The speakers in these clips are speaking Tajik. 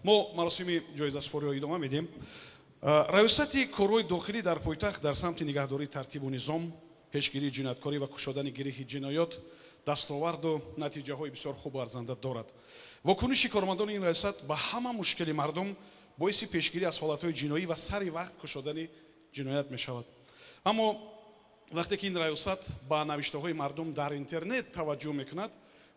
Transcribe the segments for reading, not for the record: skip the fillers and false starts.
Мо маросими ҷоизасупориро идома медиҳем. Раёсати корҳои дохилӣ дар пойтахт дар самти нигаҳдории тартибу низом, пешгирии ҷинояткорӣ ва кушодани гирифи ҷиноёт дастоварду натиҷаҳои бисёр хубу арзанда дорад. Вокуниши кормандони ин раёсат ба ҳама мушкили мардум боиси пешгирӣ аз ҳолатҳои ҷиноӣ ва сари вақт кушодани ҷиноят мешавад. Аммо вақте ки ин раёсат ба навиштаҳои мардум дар интернет таваҷҷӯҳ мекунад,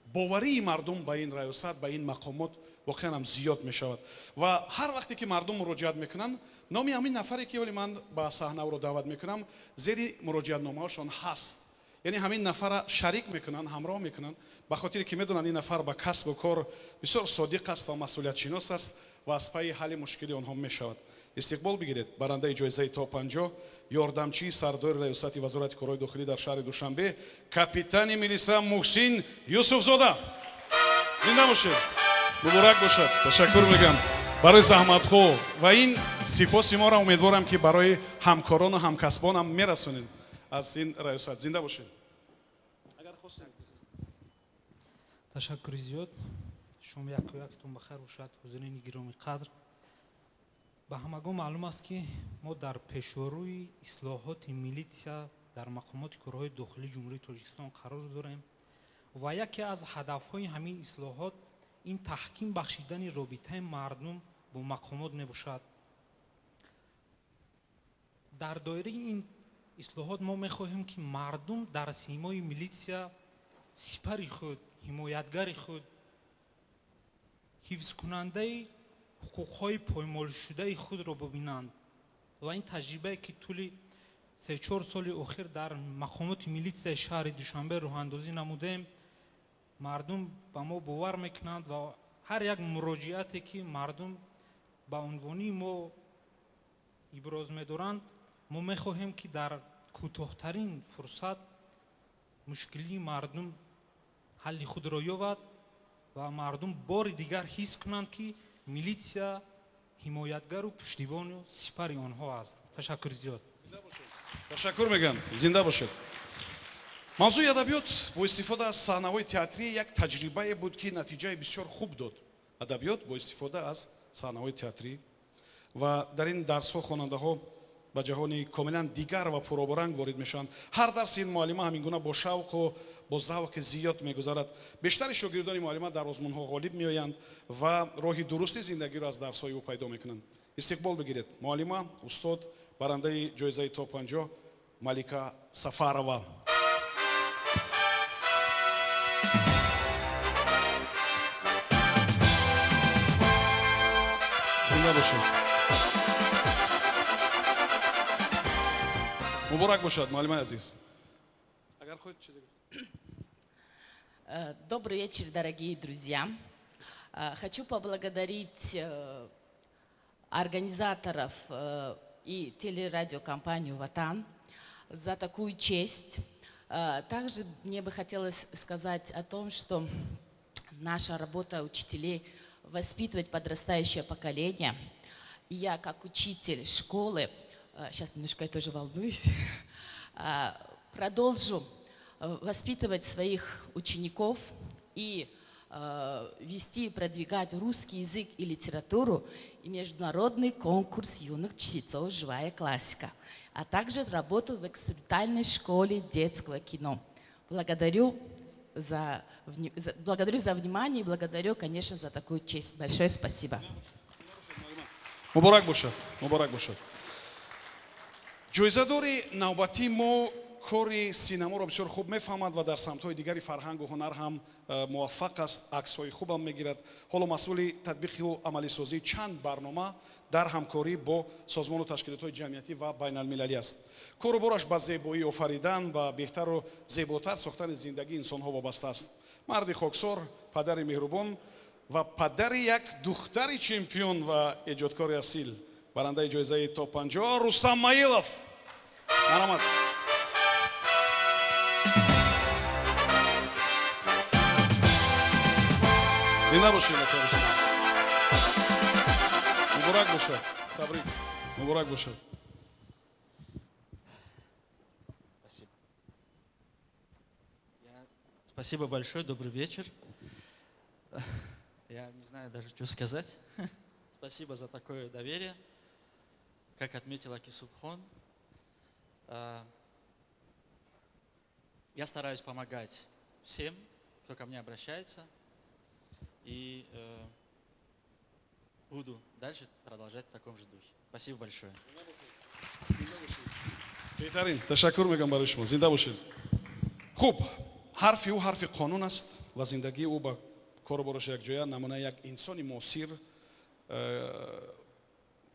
боварии мардум ба ин раёсат, ба ин мақомот воқеан ҳам зиёд мешавад. Ва ҳар вақте ки мардум муроҷиат мекунанд, номи ҳамин нафаре ки ҳоли ман ба саҳна ӯро даъват мекунам, зери муроҷиатномаҳошон ҳаст. Яъне ҳамин нафарра шарик мекунанд, ҳамроҳ мекунанд, ба хотире ки медонанд, ин нафар ба касбу кор бисёр содиқ аст ва масъулиятшинос аст ва аз пайи ҳалли мушкили онҳо мешавад. Истиқбол бигиред барандаи ҷоизаи то 50, ёрдамчии сардори раёсати Вазорати корҳои дохилӣ дар шаҳри Душанбе, капитани милиса Муҳсин Юсуфзода. Зинда бошед, муборак бошад, ташаккур мегӯям барои заҳматҳо ва ин сипоси моро умедворам, ки барои ҳамкорону ҳамкасбонам мерасонед аз ин раёсат. Зинда бошед. Ташаккури зиёд. Шоми якояктон бахайр бошад, ҳозирини гиромӣ қадр. Ба ҳамагон маълум аст, ки мо дар пешорӯи ислоҳоти милитсия дар мақомоти корҳои дохилии Ҷумҳурии Тоҷикистон қарор дорем ва яке аз ҳадафҳои ҳамин ислоҳот ин таҳким бахшидани робитаи мардум бо мақомот мебошад. Дар доираи ин ислоҳот мо мехоҳем, ки мардум дар симои милитсия сипари худ, ҳимоятгари худ, ҳифзкунандаи ҳуқуқҳои поймолшудаи худро бибинанд. Ва ин таҷрибае, ки тӯли 3-4 соли охир дар мақомоти милитсияи шаҳри Душанбе роҳандозӣ намудем, мардум ба мо бовар мекунанд ва ҳар як муроҷиате, ки мардум ба унвони мо иброз медоранд, мо мехоҳем, ки дар кӯтоҳтарин фурсат мушкилии мардум ҳалли худро ёбад ва мардум бори дигар ҳис кунанд, ки милитсия ҳимоятгару пуштибону сипари онҳо аст. Ташаккури зиёд. Ташаккур мегӯям, зинда бошед. Мавзӯи адабиёт бо истифода аз саҳнаҳои театрӣ як таҷрибае буд, ки натиҷаи бисёр хуб дод. Адабиёт бо истифода аз саҳнаҳои театрӣ, ва дар ин дарсҳо хонандаҳо ба ҷаҳони комилан дигар ва пуробаранг ворид мешаванд. Ҳар дарси ин муаллима ҳамин гуна бо шавқу бо завқи зиёд мегузарад. Бештари шогирдони муаллима дар озмунҳо ғолиб меоянд ва роҳи дурусти зиндагиро аз дарсҳои ӯ пайдо мекунанд. Истиқбол бигиред муаллима, устод, барандаи ҷоизаи то 50, Малика Сафарова. Зинда бошед, муборак бошад, муаллимаи азиз. Агар хоҳед, чизе. Добрый вечер, дорогие друзья. Хочу поблагодарить организаторов и телерадиокомпанию «Ватан» за такую честь. Также мне бы хотелось сказать о том, что наша работа учителей — воспитывать подрастающее поколение. И я, как учитель школы, сейчас немножко я тоже волнуюсь, продолжу воспитывать своих учеников и вести и продвигать русский язык и литературу и международный конкурс юных чтецов «Живая классика», а также работу в экспериментальной школе детского кино. Благодарю за внимание и благодарю, конечно, за такую честь. Большое спасибо. Муборак бошад, муборак бошад. Ҷоизадори навбатии мо кори синаморо бисёр хуб мефаҳмад ва дар самтҳои дигари фарҳангу ҳунар ҳам муваффақ аст, аксҳои хубам мегирад. Ҳоло масъули татбиқу амалисозии чанд барнома дар ҳамкорӣ бо созмону ташкилотҳои ҷамъиятӣ ва байналмилалӣ аст. Кору бораш ба зебоӣ офаридан ва беҳтару зеботар сохтани зиндагии инсонҳо вобаста аст. Марди хоксор, падари меҳрубон ва падари як духтари чемпион ва эҷодкори асил, барандаи ҷоизаи то 50, Рустам Маилов. Марҳамат. Зинда бошед, ака Рустам, муборак бошад, табрик, муборак бошад. Спасибо. Спасибо большое, добрый вечер. Я не знаю даже, что сказать. Спасибо за такое доверие. Как отметил аки Субхон, я стараюсь помогать всем, кто ко мне обращается, и буду дальше продолжать в таком же духе. Спасибо большое. Беҳтарин, ташаккур мегӯям барои шумо, зинда бошед. Хуб, ҳарфи ӯ ҳарфи қонун аст ва зиндагии ӯ ба кору бораш якҷоя намунаи як инсони муосир,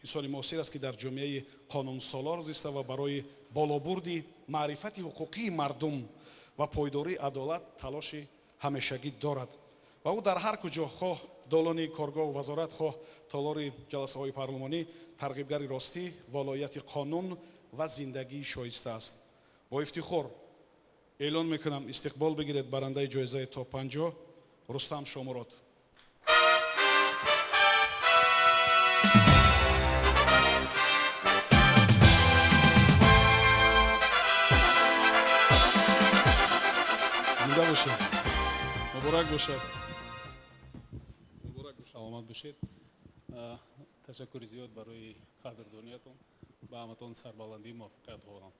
инсони муосир аст, ки дар ҷомеаи қонунсолор зиста ва барои болобурди маърифати ҳуқуқии мардум ва пойдории адолат талоши ҳамешагӣ дорад. Ва ӯ дар ҳар куҷо, хоҳ долони коргоҳу вазорат, хоҳ толори ҷаласаҳои парлумонӣ, тарғибгари ростӣ, волоияти қонун ва зиндагии шоиста аст. Бо ифтихор эълон мекунам, истиқбол бигиред барандаи ҷоизаи то 50, Рустам Шомурод. Зинда бошед, муборак бошад. Муборак, саломат бошед. Ташаккури зиёд барои қадрдониятон. Ба ҳаматон сарбаландӣ, муваффақият хоҳам.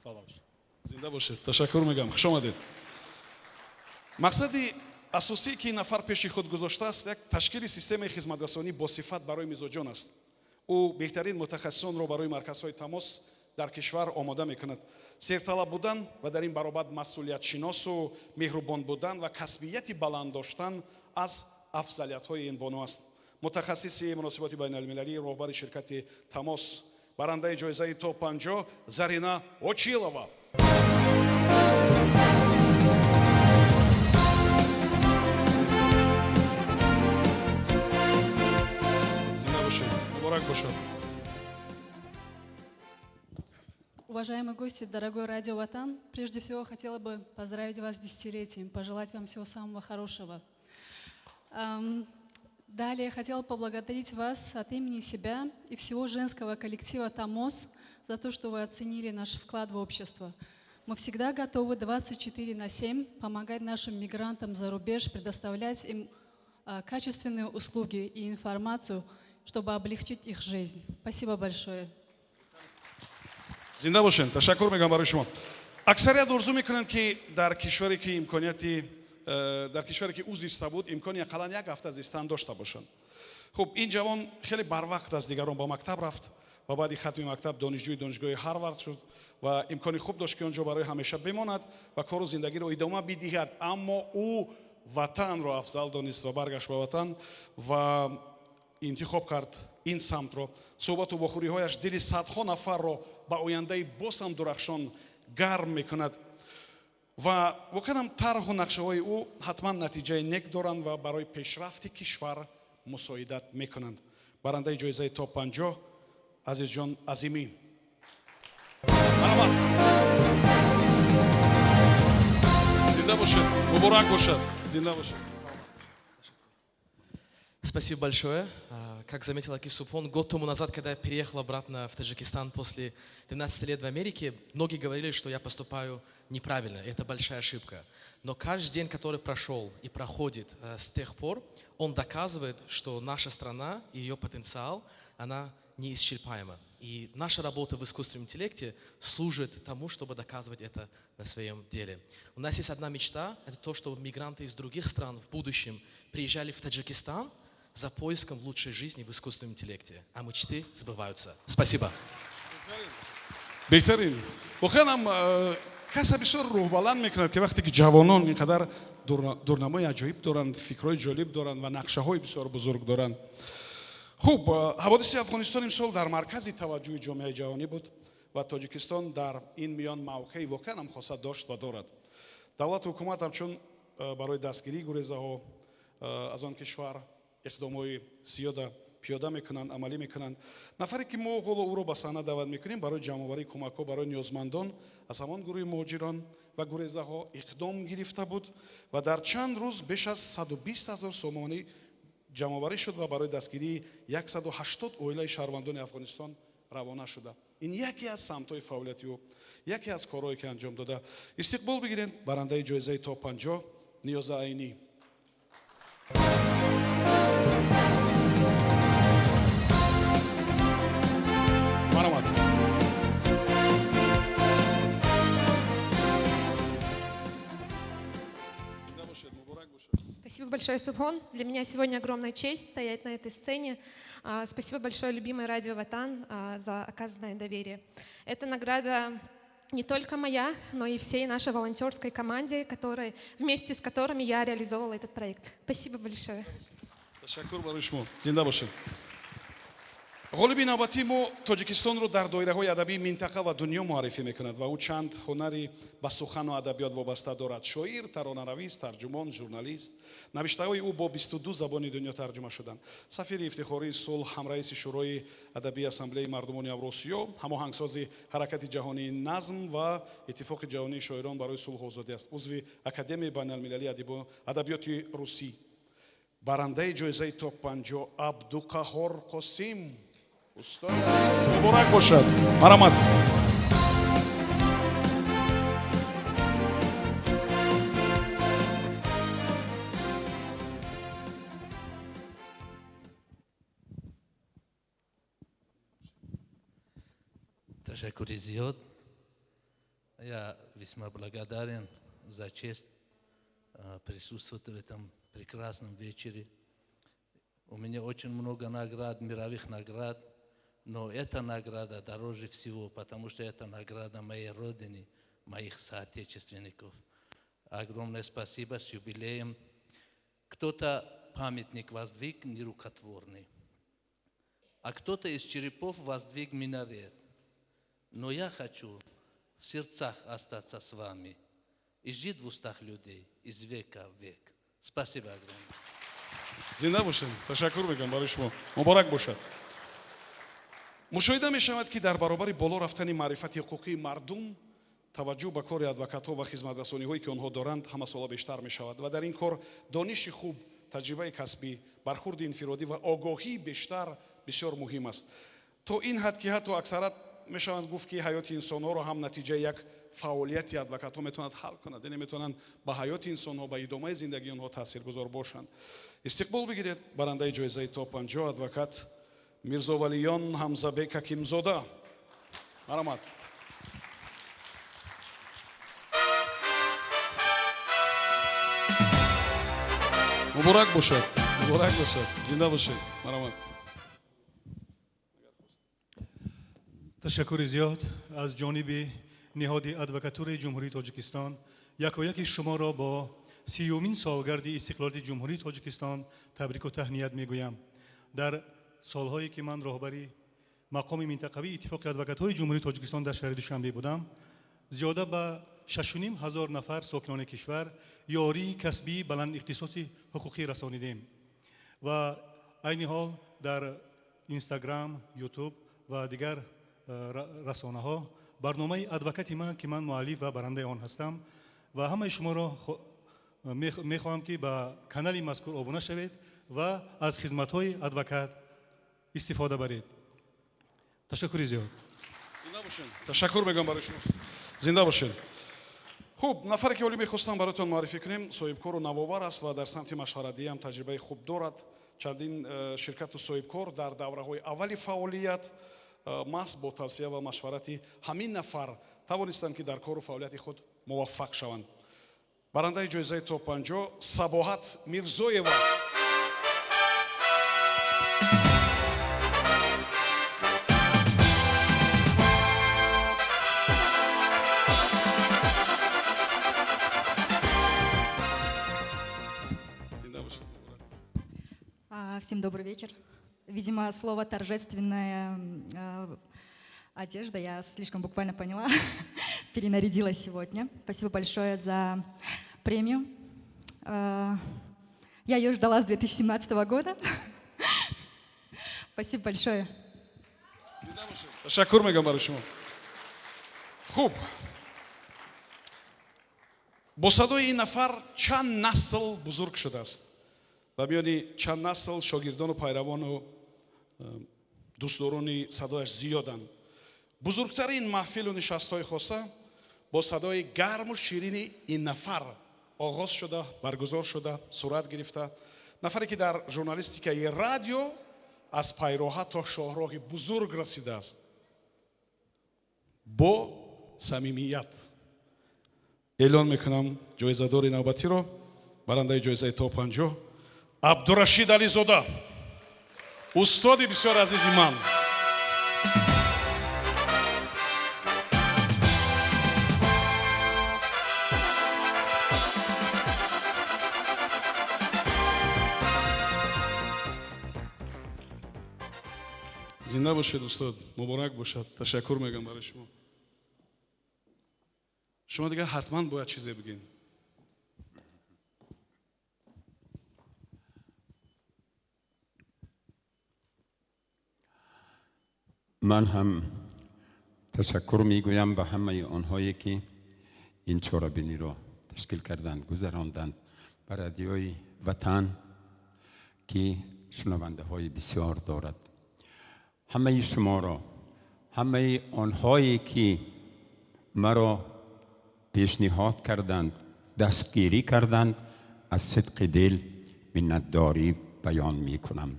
Салом бошед. Зинда бошед, ташаккур мегӯям, хуш омадед. Мақсади асосие, ки ин нафар пеши худ гузоштааст, як ташкили системаи хизматрасонӣ босифат барои мизоҷон аст. Ӯ беҳтарин мутахассисонро барои марказҳои тамос дар кишвар омода мекунад. Серталаб будан ва дар ин баробар масъулиятшиносу меҳрубон будан ва касбияти баланд доштан аз афзалиятҳои ин бону аст. Мутахассиси муносиботи байналмилалӣ, роҳбари ширкати Тамос, барандаи ҷоизаи то 50, Зарина Очилова. Зинда бошед, муборак бошад. Уважаемые гости, дорогой радио Ватан, прежде всего хотела бы поздравить вас с десятилетием, пожелать вам всего самого хорошего. Далее хотела поблагодарить вас от имени себя и всего женского коллектива «Тамос» за то, что вы оценили наш вклад в общество. Мы всегда готовы 24/7 помогать нашим мигрантам за рубеж, предоставлять им качественные услуги и информацию, чтобы облегчить их жизнь. Спасибо большое. Зинда бошед, ташаккур мегӯям барои шумо. Аксарият орзу мекунанд, ки дар кишваре ки имконияти дар кишваре ки ӯ зиста буд, имкони ақаллан як ҳафта зистан дошта бошанд. Хуб, ин ҷавон хеле барвақт аз дигарон ба мактаб рафт ва баъди хатми мактаб донишҷӯи донишгоҳи Ҳарвард шуд ва имкони хуб дошт, ки он ҷо барои ҳамеша бимонад ва кору зиндагиро идома бидиҳад, аммо ӯ ватанро афзал донист ва баргашт ба ватан ва интихоб кард ин самтро. Суҳбату вохӯриҳояш дили садҳо нафарро ба ояндаи боз ҳам дурахшон гарм мекунад ва воқеан ҳам тарҳу нақшаҳои ӯ ҳатман натиҷаи нек доранд ва барои пешрафти кишвар мусоидат мекунанд. Барандаи ҷоизаи то 50, Азизҷон Азимӣ. Марҳамат, зинда бошед, муборак бошад, зинда бошед. Спасибо большое. Как заметил аки Субхон, год тому назад, когда я переехал обратно в Таджикистан после 12 лет в Америке, многие говорили, что я поступаю неправильно, это большая ошибка. Но каждый день, который прошел и проходит с тех пор, он доказывает, что наша страна и ее потенциал, она неисчерпаема. И наша работа в искусственном интеллекте служит тому, чтобы доказывать это на своем деле. У нас есть одна мечта, это то, чтобы мигранты из других стран в будущем приезжали в Таджикистан за поиском лучшей жизни в искусственном интеллекте. А мечты сбываются. Спасибо. Беҳтарин. Воқеан ҳам каса бисёр рӯҳбаланд мекунад, ки вақте ки ҷавонон ин қадар дурнамои аҷоиб доранд, фикрҳои ҷолиб доранд ва нақшаҳои бисёр бузург доранд. Хуб, ҳаводиси Афғонистон имсол дар маркази таваҷҷӯҳи ҷомеаи ҷаҳонӣ буд ва Тоҷикистон дар ин миён мавқеи воқеан ҳам хоса дошт ва дорад. Давлату ҳукумат ҳамчун барои дастгирии гурезаҳо аз он кишвар иқдомҳои зиёда пиёда мекунанд, амалӣ мекунанд. Нафаре, ки мо ҳоло ӯро ба саҳна даъват мекунем, барои ҷамъоварии кӯмакҳо барои ниёзмандон аз ҳамон гурӯҳи муҳоҷирон ва гурезаҳо иқдом гирифта буд ва дар чанд рӯз беш аз 120 ҳазор сомонӣ ҷамъоварӣ шуд ва барои дастгирии 180 оилаи шаҳрвандони Афғонистон равона шуда. Ин яке аз самтҳои фаъолияти ӯ, яке аз корҳое, ки анҷом дода. Истиқбол бигиред барандаи ҷоизаи то 50, Ниёза Айнӣ. Спасибо большое, Субхон. Для меня сегодня огромная честь стоять на этой сцене. Спасибо большое, любимый радио Ватан, за оказанное доверие. Эта награда не только моя, но и всей нашей волонтерской команде, вместе с которыми я реализовывала этот проект. Спасибо большое. Ташаккур барои шумо, зинда бошед. Ғолиби навбатии мо Тоҷикистонро дар доираҳои адабии минтақа ва дунё муаррифӣ мекунад ва ӯ чанд ҳунари ба сухану адабиёт вобаста дорад: шоир, таронанавис, тарҷумон, журналист. Навиштаҳои ӯ бо 22 забони дунё тарҷума шуданд. Сафири ифтихории сулҳ, ҳамраиси Шӯрои адабии Ассамблеяи мардумони Авросиё, ҳамоҳангсози Ҳаракати ҷаҳонии назм ва Иттифоқи ҷаҳонии шоирон барои сулҳу озодӣ аст, узви Академияи байналмилалии адабиёти русӣ. Барандаи ҷоизаи топ 50 Абдуқаҳор Қосим. Устоди азиз, муборак бошад, марҳамат. Ташаккури зиёд. Я весьма благодарен за честь присутствовать в этом прекрасном вечере. У меня очень много наград, мировых наград, но эта награда дороже всего, потому что это награда моей родины, моих соотечественников. Огромное спасибо, с юбилеем. Кто-то памятник воздвиг нерукотворный, а кто-то из черепов воздвиг минарет. Но я хочу в сердцах остаться с вами и жить в устах людей из века в век. Спасибо огромное. Зинда бошед, ташаккур мекунам барои шумо, муборак бошад. Мушоҳида мешавад, ки дар баробари боло рафтани маърифати ҳуқуқии мардум, таваҷҷӯҳ ба кори адвокатҳо ва хизматрасониҳое, ки онҳо доранд, ҳамасола бештар мешавад ва дар ин кор дониши хуб, таҷрибаи касбӣ, бархурди инфиродӣ ва огоҳии бештар бисёр муҳим аст, то ин ҳад, ки ҳатто аксарат мешаванд гуфт, ки ҳаёти инсонҳоро ҳам натиҷаи як фаъолияти адвокатҳо метавонад ҳал кунад, яъне метавонанд ба ҳаёти инсонҳо, ба идомаи зиндагии онҳо таъсиргузор бошанд. Истиқбол бигиред барандаи ҷоизаи топ 50, адвокат Мирзовалиён Ҳамзабек Ҳакимзода. Марҳамат. Муборак бошад, муборак бошад, зинда бошед, марҳамат. Ташаккури зиёд. Аз ҷониби ниҳоди адвокатураи Ҷумҳурии Тоҷикистон якояки шуморо бо 30-умин солгарди истиқлолияти Ҷумҳурии Тоҷикистон табрику таҳният мегӯям. Дар солҳое ки ман роҳбари мақоми минтақавии Иттифоқи адвокатҳои Ҷумҳурии Тоҷикистон дар шаҳри Душанбе будам, зиёда ба 6,5 ҳазор нафар сокинони кишвар ёрии касбии баланд ихтисоси ҳуқуқӣ расонидем ва айни ҳол дар Инстаграм, Ютуб ва дигар расонаҳо барномаи «Адвокати ман», ки ман муаллиф ва барандаи он ҳастам, ва ҳамаи шуморо мехоҳам, ки ба канали мазкур обуна шавед ва аз хизматҳои адвокат истифода баред. Ташаккури зиёд. Ташаккур мегӯям барои шумо, зинда бошед. Хуб, нафаре ки ҳолӣ мехостам бароятон муаррифӣ кунем, соҳибкору навовар аст ва дар самти машваратдиҳӣ ҳам таҷрибаи хуб дорад. Чандин ширкату соҳибкор дар давраҳои аввали фаъолият маҳз бо тавсия ва машварати ҳамин нафар тавонистанд, ки дар кору фаъолияти худ муваффақ шаванд. Барандаи ҷоизаи топ 50 Сабоҳат Мирзоева. Зинда бошед. Всем добрый вечер. Видимо, слово «торжественная одежда» я слишком буквально поняла. Перенарядилась сегодня. Спасибо большое за премию. Я ее ждала с 2017 года. Спасибо большое. Ташаккур мегӯям барои шумо. Хуб, бо садои ин нафар чанд насл бузург шудааст ва миёни чанд насл шогирдону пайравону дӯстдорони садояш зиёданд. Бузургтарин маҳфилу нишастҳои хоса бо садои гарму ширини ин нафар оғоз шуда, баргузор шуда, сурат гирифта. Нафаре, ки дар журналистикаи радио аз пайроҳа то шоҳроҳи бузург расидааст, бо самимият эълон мекунам ҷоизадори навбатиро: Барандаи ҷоизаи то 50 Абдурашид Ализода, устоди бисёр азизи ман. Зинда бошед, устод, муборак бошад. Ташаккур мегӯям барои шумо. Шумо дигар ҳатман бояд чизе бигӯед. Ман ҳам ташаккур мегӯям ба ҳамаи онҳое ки ин чорабиниро ташкил карданд, гузаронданд, ба радиои Ватан ки шунавандаҳои бисёр дорад. Ҳамаи шуморо, ҳамаи онҳое ки маро пешниҳод карданд, дастгирӣ карданд, аз сидқи дил миннатдорӣ баён мекунам.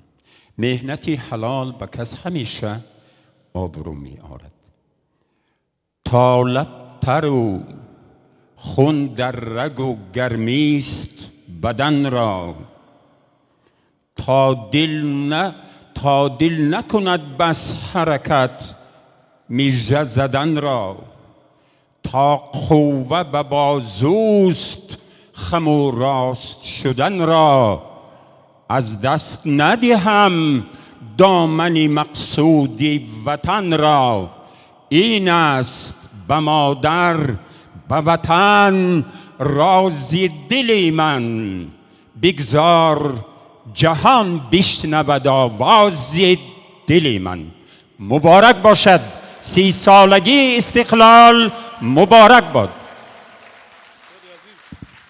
Меҳнати ҳалол ба кас ҳамеша обрӯ меорад. То лаб тару хун дар рагу гармист баданро, то дил накунад бас ҳаракат мижа заданро, то қувва ба бозуст хаму рост шуданро, аз даст надиҳам домани мақсуди ватанро. Ин аст ба модар, ба ватан рози дили ман, бигзор ҷаҳон бишнавад овози дили ман. Муборак бошад 30 солагии истиқлол, муборак бод.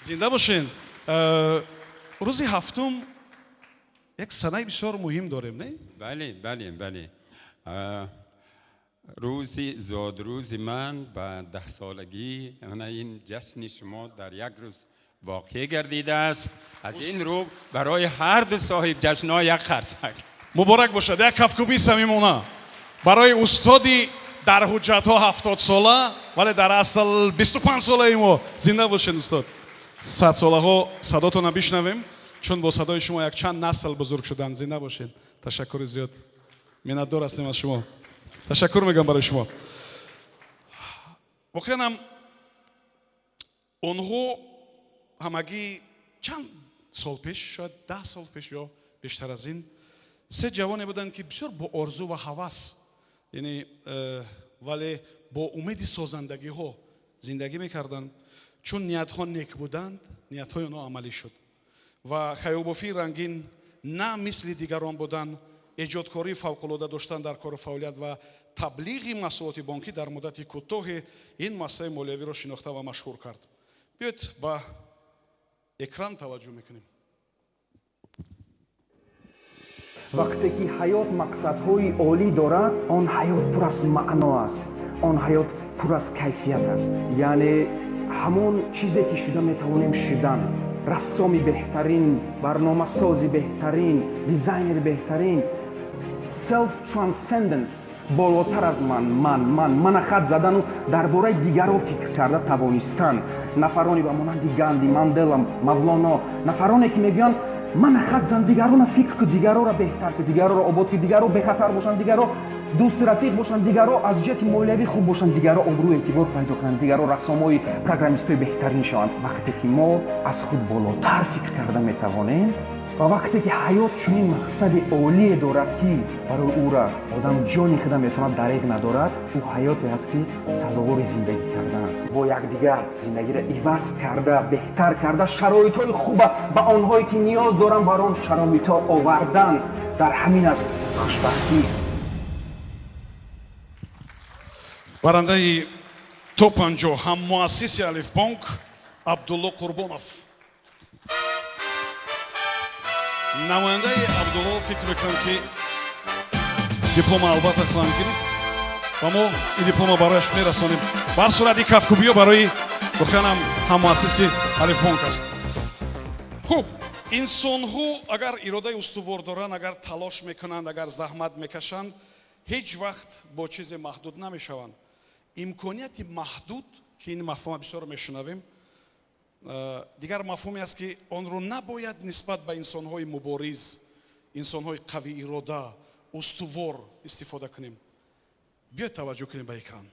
Зинда бошед. Рӯзи ҳафтум як санаи бисёр муҳим дорем, не? Бале, бале, бале. Рӯзи зодрӯзи ман ба 10 солагӣ, ин ҷашни шумо дар як рӯз воқеъ гардидааст. Аз ин рӯ барои ҳар ду соҳиб ҷашнҳо як қарсак. Муборак бошад. Як кафкӯбии самимона барои устоди дар ҳуҷҷатҳо 70 сола, вале дар асл 25 солаи мо. Зинда бошед, устод. 100 солаҳо садотонро бишнавем, чун бо садои шумо якчанд насл бузург шуданд. Зинда бошед. Ташаккури зиёд. Миннатдор ҳастем аз шумо. Ташаккур мегӯям барои шумо. Воқеан ҳам онҳо ҳамагӣ чанд сол пеш, шояд 10 сол пеш ё бештар аз ин, се ҷавоне буданд ки бисёр бо орзу ва ҳавас, яъне вале бо умеди созандагиҳо зиндагӣ мекарданд. Чун ниятҳо нек буданд, ниятҳои онҳо амалӣ шуд ва хаёлбофии рангин на мисли дигарон будан, эҷодкории фавқулода доштан дар кору фаъолият ва таблиғи маҳсулоти бонкӣ дар муддати кӯтоҳе ин муассисаи молиявиро шинохта ва машҳур кард. Биёед ба экран таваҷҷӯҳ мекунем. Вақте ки ҳаёт мақсадҳои олӣ дорад, он ҳаёт пур аз маъно аст, он ҳаёт пур аз кайфият аст. Яъне ҳамон чизе ки шуда метавонем шудан, рассоми беҳтарин, барномасози беҳтарин, дизайнери беҳтарин, self transcendence, болотар аз ман, ман, ман, мана хат задану дар бораи дигарро фикр карда тавонистан. Нафароне ба монанди Ганди, Мандела, Мавлоно, нафароне ки мегӯянд мана хат зан, дигарона фикр ку, дигарора беҳтар ку, дигарора обод ку, дигаро бехатар бошанд, дигаро дӯсту рафиқ бошанд, дигаро аз ҷиҳати молиявӣ хуб бошанд, дигаро обрӯ эътибор пайдо кунанд, дигаро рассомои программистои беҳтарин шаванд. Вақте ки мо аз худ болотар фикр карда метавонем ва вақте ки ҳаёт чунин мақсади олие дорад, ки барои ӯра одам ҷони худа метавонад дареғ надорад, ӯ ҳаёте аст ки сазовори зиндагӣ кардан аст. Бо якдигар зиндагиро иваз карда, беҳтар карда, шароитҳои хуба ба онҳое ки ниёз доранд бар он шароитҳо овардан, дар ҳамин аст хушбахтӣ. Барандаи то 50 ҳам муассиси Алифбонк Абдулло Қурбонов. Намояндаи Абдулло фикр мекунам ки диплома албатта хоҳанд гирифт ва мо ин диплома барояш мерасонем. Ба ҳар сурат ин кафкӯбиҳо барои воқеан ҳам ҳаммуассиси Алифбонк аст. Хуб, инсонҳо агар иродаи устувор доранд, агар талош мекунанд, агар заҳмат мекашанд, ҳеҷ вақт бо чизе маҳдуд намешаванд. Имконияти маҳдуд, ки ин мафҳума бисёр мешунавем, Дигар мафҳуме аст, ки онро набояд нисбат ба инсонҳои мубориз, инсонҳои қавиирода, устувор истифода кунем. Биёед таваҷҷӯҳ кунем ба экран.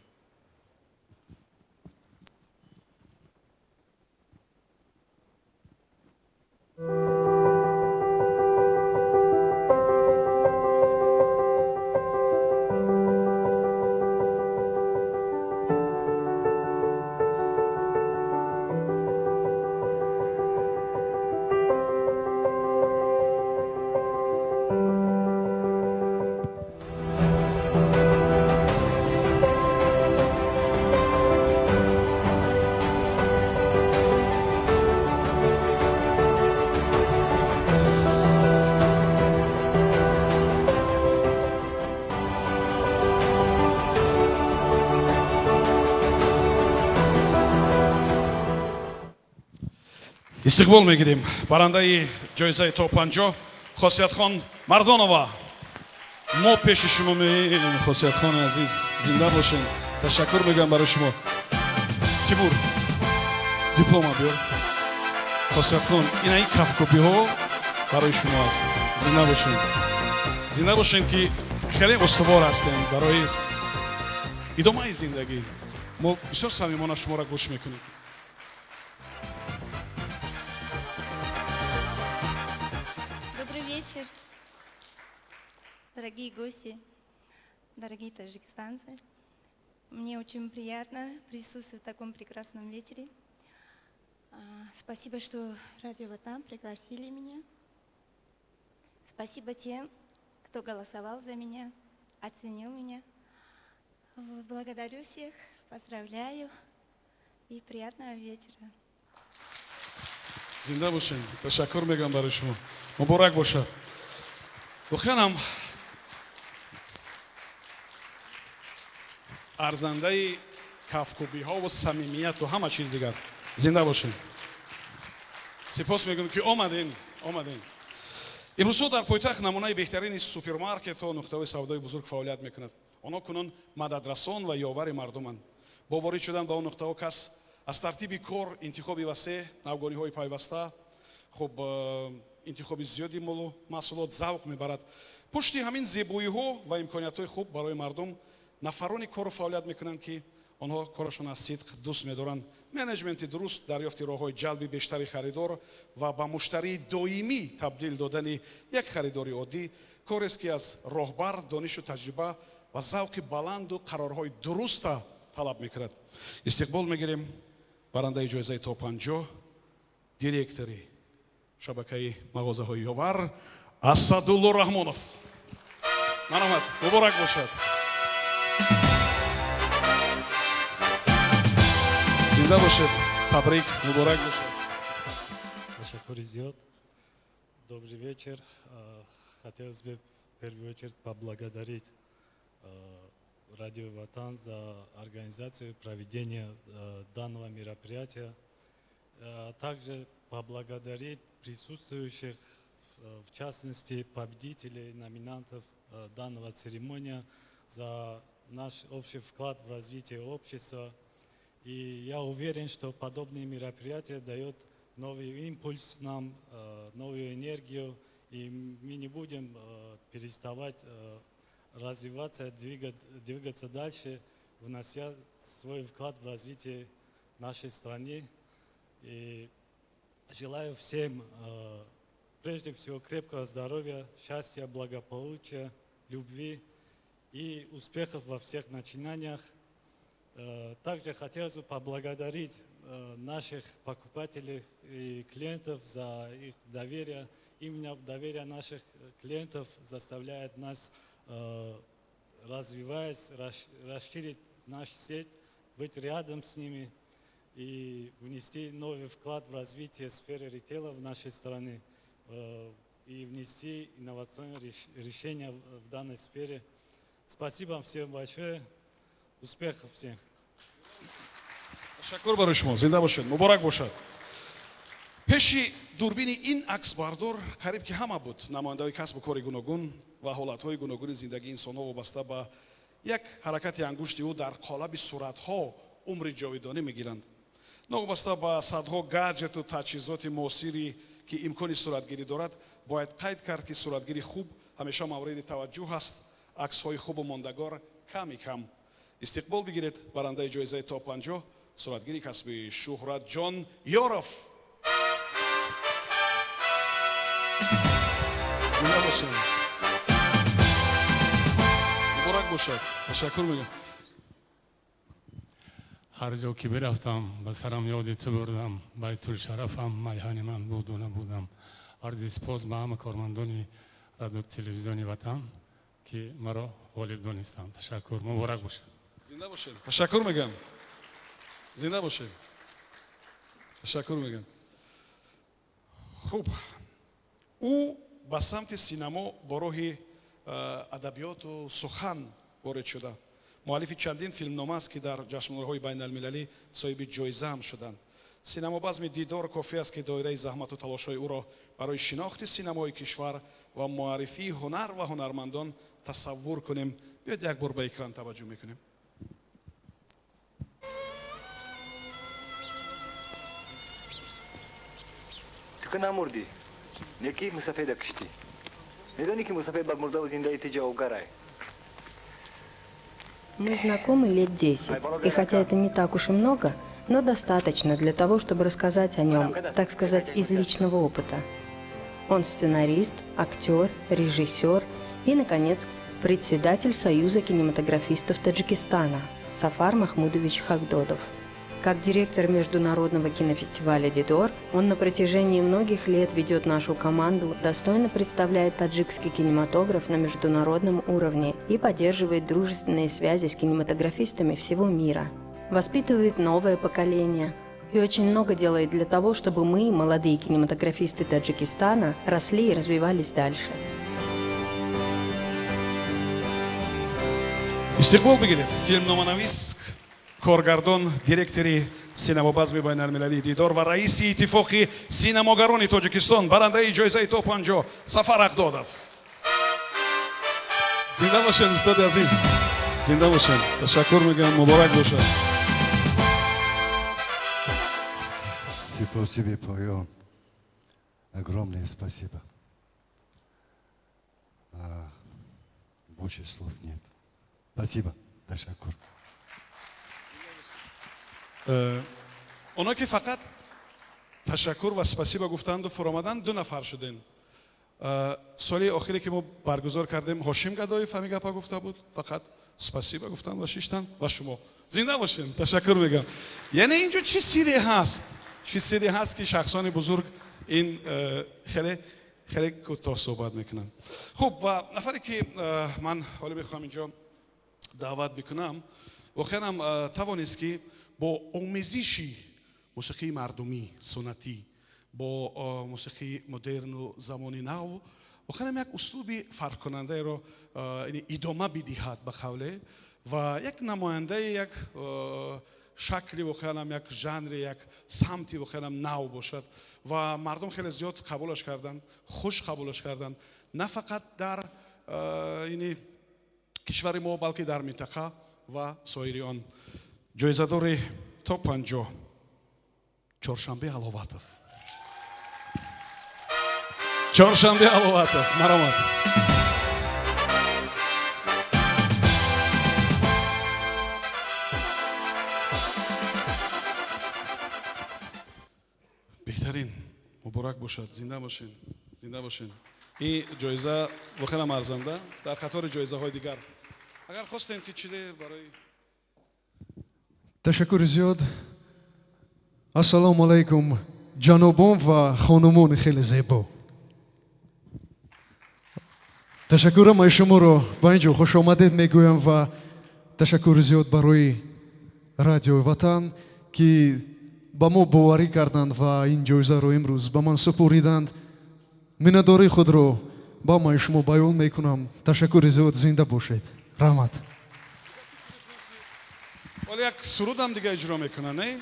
Истиқбол мегирем барандаи ҷоизаи то 50 Хосиятхон Мардонова. Мо пеши шумо меем, Хосиятхони азиз, зинда бошем. Ташаккур мегӯям барои шумо. Тимур, диплома биёр. Хосиятхон, ина ин кафкӯбиҳо барои шумо аст. Зинда бошем, зинда бошем, ки хеле устувор ҳастем барои идомаи зиндагӣ. Мо бисёр самимона шуморо гӯш мекунем. Добрый вечер, дорогие гости, дорогие таджикистанцы. Мне очень приятно присутствовать в таком прекрасном вечере. Спасибо, что Радио Ватан пригласили меня. Спасибо тем, кто голосовал за меня, оценил меня. Вот, благодарю всех, поздравляю и приятного вечера. Зинда бошем, ташаккур мегӯям барои шумо, муборак бошад. Воқеан ҳам арзандаи кафкӯбиҳо ва самимияту ҳама чиз дигар. Зинда бошем, сипос мегӯем, ки омадем, омадем. Имрӯзҳо дар пойтахт намунаи беҳтарини супермаркетҳо, нуқтаҳои савдои бузург фаъолият мекунад. Онҳо кунун мададрасон ва ёвари мардуманд. Бо ворид шудан ба он нуқтаҳо кас аз тартиби кор, интихоби васеъ, навгониҳои пайваста, хуб, интихоби зиёди молу маҳсулот завқ мебарад. Пушти ҳамин зебоиҳо ва имкониятҳои хуб барои мардум нафарони кору фаъолият мекунанд, ки онҳо корашон аз сидқ дӯст медоранд. Менеҷменти дуруст, дарёфти роҳҳои ҷалби бештари харидор ва ба муштарии доимӣ табдил додани як харидори оддӣ корест, ки аз роҳбар донишу таҷриба ва завқи баланду қарорҳои дуруста талаб мекунад. Истиқбол мегирем барандаи ҷоизаи то 50, директори шабакаи мағозаҳои Ёвар Асадулло Раҳмонов. Марҳамат, муборак бошад, зинда бошед, табрик, муборак бошад. Ташаккури зиёд. Добрый вечер. Хотелось бы в первую очередь поблагодарить Радио Ватан за организацию проведения данного мероприятия. Также поблагодарить присутствующих, в частности победителей, номинантов данного церемония за наш общий вклад в развитие общества. И я уверен, что подобные мероприятия дают новый импульс нам, новую энергию, и мы не будем переставать развиваться, двигаться дальше, внося свой вклад в развитие нашей страны. И желаю всем, прежде всего, крепкого здоровья, счастья, благополучия, любви и успехов во всех начинаниях. Также хотелось бы поблагодарить наших покупателей и клиентов за их доверие. Именно доверие наших клиентов заставляет нас, развиваясь, расширить нашу сеть, быть рядом с ними и внести новый вклад в развитие сферы ритейла в нашей стране и внести инновационные решения в данной сфере. Спасибо вам всем большое. Успехов всем. Ташаккур барои шумо, зинда бошед, муборак бошад. Пеши дурбини ин аксбардор қариб ки ҳама буд. Намояндаҳои касбу кори гуногун ва ҳолатҳои гуногуни зиндагии инсонҳо вобаста ба як ҳаракати ангушти ӯ дар қолаби суратҳо умри ҷовидонӣ мегиранд. Новобаста ба садҳо гаджету таҷҳизоти муосире, ки имкони суратгирӣ дорад, бояд қайд кард, ки суратгири хуб ҳамеша мавриди таваҷҷӯҳ аст. Аксҳои хубу мондагор ками кам. Истиқбол бигиред барандаи ҷоизаи то 50, суратгири касби Шуҳратҷон Ёров. Зинда бошед, муборак бошад, ташаккур мегӯям. Ҳар ҷо ки бирафтам, ба сарам ёди ту бурдам, байтулшарафам майҳани ман буду набудам. Арзи сипос ба ҳама кормандони радио телевизиони Ватан, ки маро ғолиб донистанд. Ташаккур, муборак бошад. Зинда бошед, ташаккур мегӯям. Зинда бошед, ташаккур мегӯям. Хуб, ӯ ба самти синамо бо роҳи адабиёту сухан ворид шуда, муаллифи чандин филмнома аст, ки дар ҷашнвораҳои байналмилалӣ соҳиби ҷоизаам шуданд. Синамобазми Дидор кофӣ аст, ки доираи заҳмату талошҳои ӯро барои шинохти синамои кишвар ва муаррифии ҳунар ва ҳунармандон тасаввур кунем. Биёед, як бор ба экран таваҷҷӯҳ мекунем. Ту ки намурдӣ, неки мусафеда куштӣ. Медонӣ, ки мусафед ба мурдаву зиндаи ту ҷавобгарай. Мы знакомы лет 10, и хотя это не так уж и много, но достаточно для того, чтобы рассказать о нем, так сказать, из личного опыта. Он сценарист, актер, режиссер и, наконец, председатель Союза кинематографистов Таджикистана Сафар Махмудович Хакдодов. Как директор Международного кинофестиваля «Дидор», он на протяжении многих лет ведет нашу команду, достойно представляет таджикский кинематограф на международном уровне и поддерживает дружественные связи с кинематографистами всего мира. Воспитывает новое поколение и очень много делает для того, чтобы мы, молодые кинематографисты Таджикистана, росли и развивались дальше. Истиқбол бигиред филмноманавис, коргардон, директори синамобазми байналмилалии Дидор ва раиси Иттифоқи синамогарони Тоҷикистон, барандаи ҷоизаи то 50 Сафар Ақдодов. Зинда бошед, устоди азиз, зинда бошед, ташаккур мегӯям, муборак бошад. Сипоси бепоён. Огромное спасибо. Больше слов нет. Спасибо. Ташаккур. Оно ки фақат ташаккур ва спасибо гуфтанду фуромадан, ду нафар шудем. Соли охире, ки мо баргузор кардем, Ҳошим Гадоев ҳамин гапа гуфта буд, фақат спасибо гуфтанд ва шиштанд. Ва шумо зинда бошем, ташаккур мегӯям. Яъне инҷо чӣ сирре ҳаст, чӣ сирре ҳаст, ки шахсони бузург ин хеле хеле кӯтоҳ суҳбат мекунанд? Хуб, ва нафаре, ки ман ҳоло мехоҳам инҷо даъват бикунам, воқеан ҳам тавонист, ки бо омезиши мусиқии мардумӣ, суннатӣ бо мусиқии модерну замони нав, воқеан ҳам як услуби фарқкунандаеро идома бидиҳад, ба қавле, ва як намояндаи як шакли, воқеан ҳам як жанри, як самти воқеан ҳам нав бошад. Ва мардум хеле зиёд қабулаш карданд, хуш қабулаш карданд, на фақат дар ини кишвари мо, балки дар минтақа ва соири он. Ҷоизадори то 50 Чоршанбе Ҳаловатов. Чоршанбе Ҳаловатов, маромад. Беҳтарин, муборак бошад, зинда бошед, зинда бошед. Ин ҷоиза воқеан арзанда дар қатори ҷоизаҳои дигар. Агар хостем, ки чизе барои Ташаккури зиёд. Ассалому алайкум, ҷанобон ва хонумони хеле зебо. Ташаккур, ҳамаи шуморо ба ин ҷо хушомадед мегӯям ва ташаккури зиёд барои Радиои Ватан, ки ба мо боварӣ карданд ва ин ҷоизаро имрӯз ба ман супориданд. Миннатдории худро ба ҳамаи шумо баён мекунам. Ташаккури зиёд, зинда бошед, раҳмат. Вале як сурудам дига иҷро мекунам, не?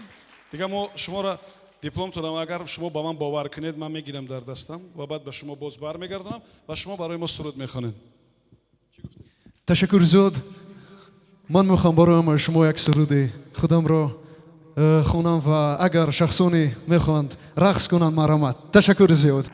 Дига мо шуморо диплом додам. Агар шумо ба ман бовар кунед, ман мегирам дар дастам ва баъд ба шумо боз бармегардонам ва шумо барои мо суруд мехонед. Ташаккури зиёд. Ман мехоҳам барои ҳамаи шумо як суруди худамро хонам ва агар шахсоне мехоҳанд рақс кунанд, марҳамат. Ташаккури зиёд.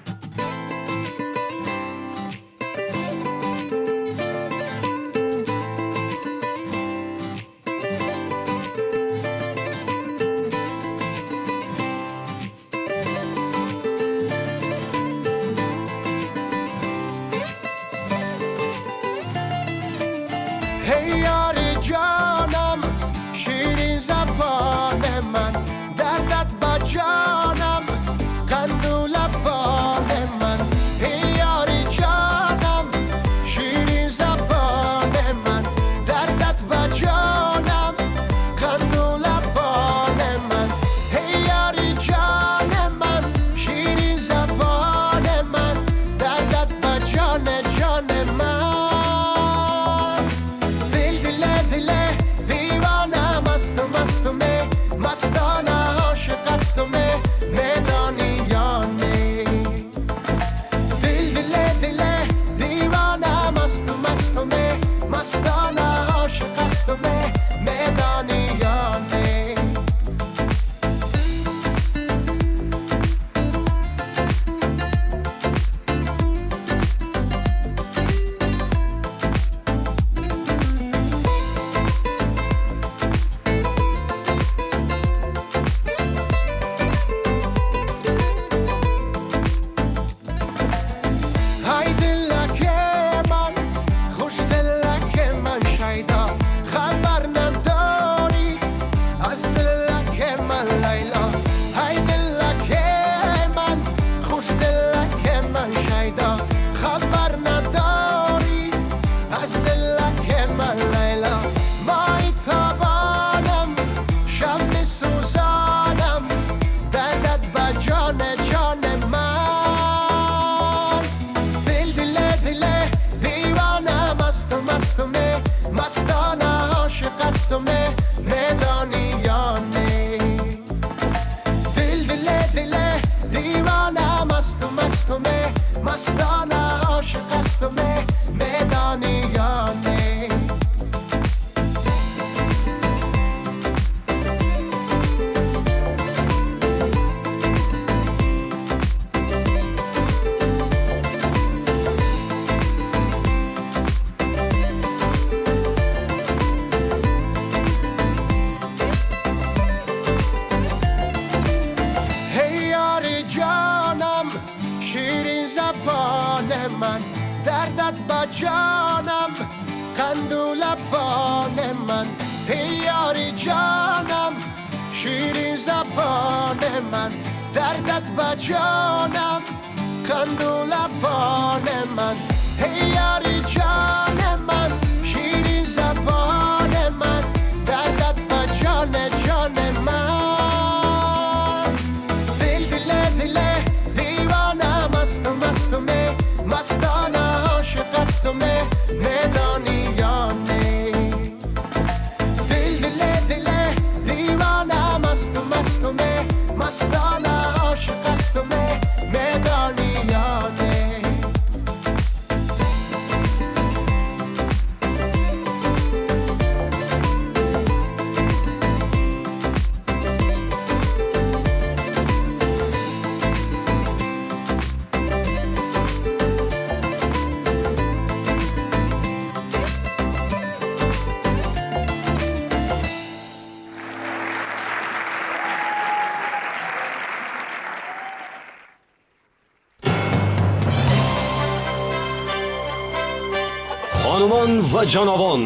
Хонумон ва ҷанобон,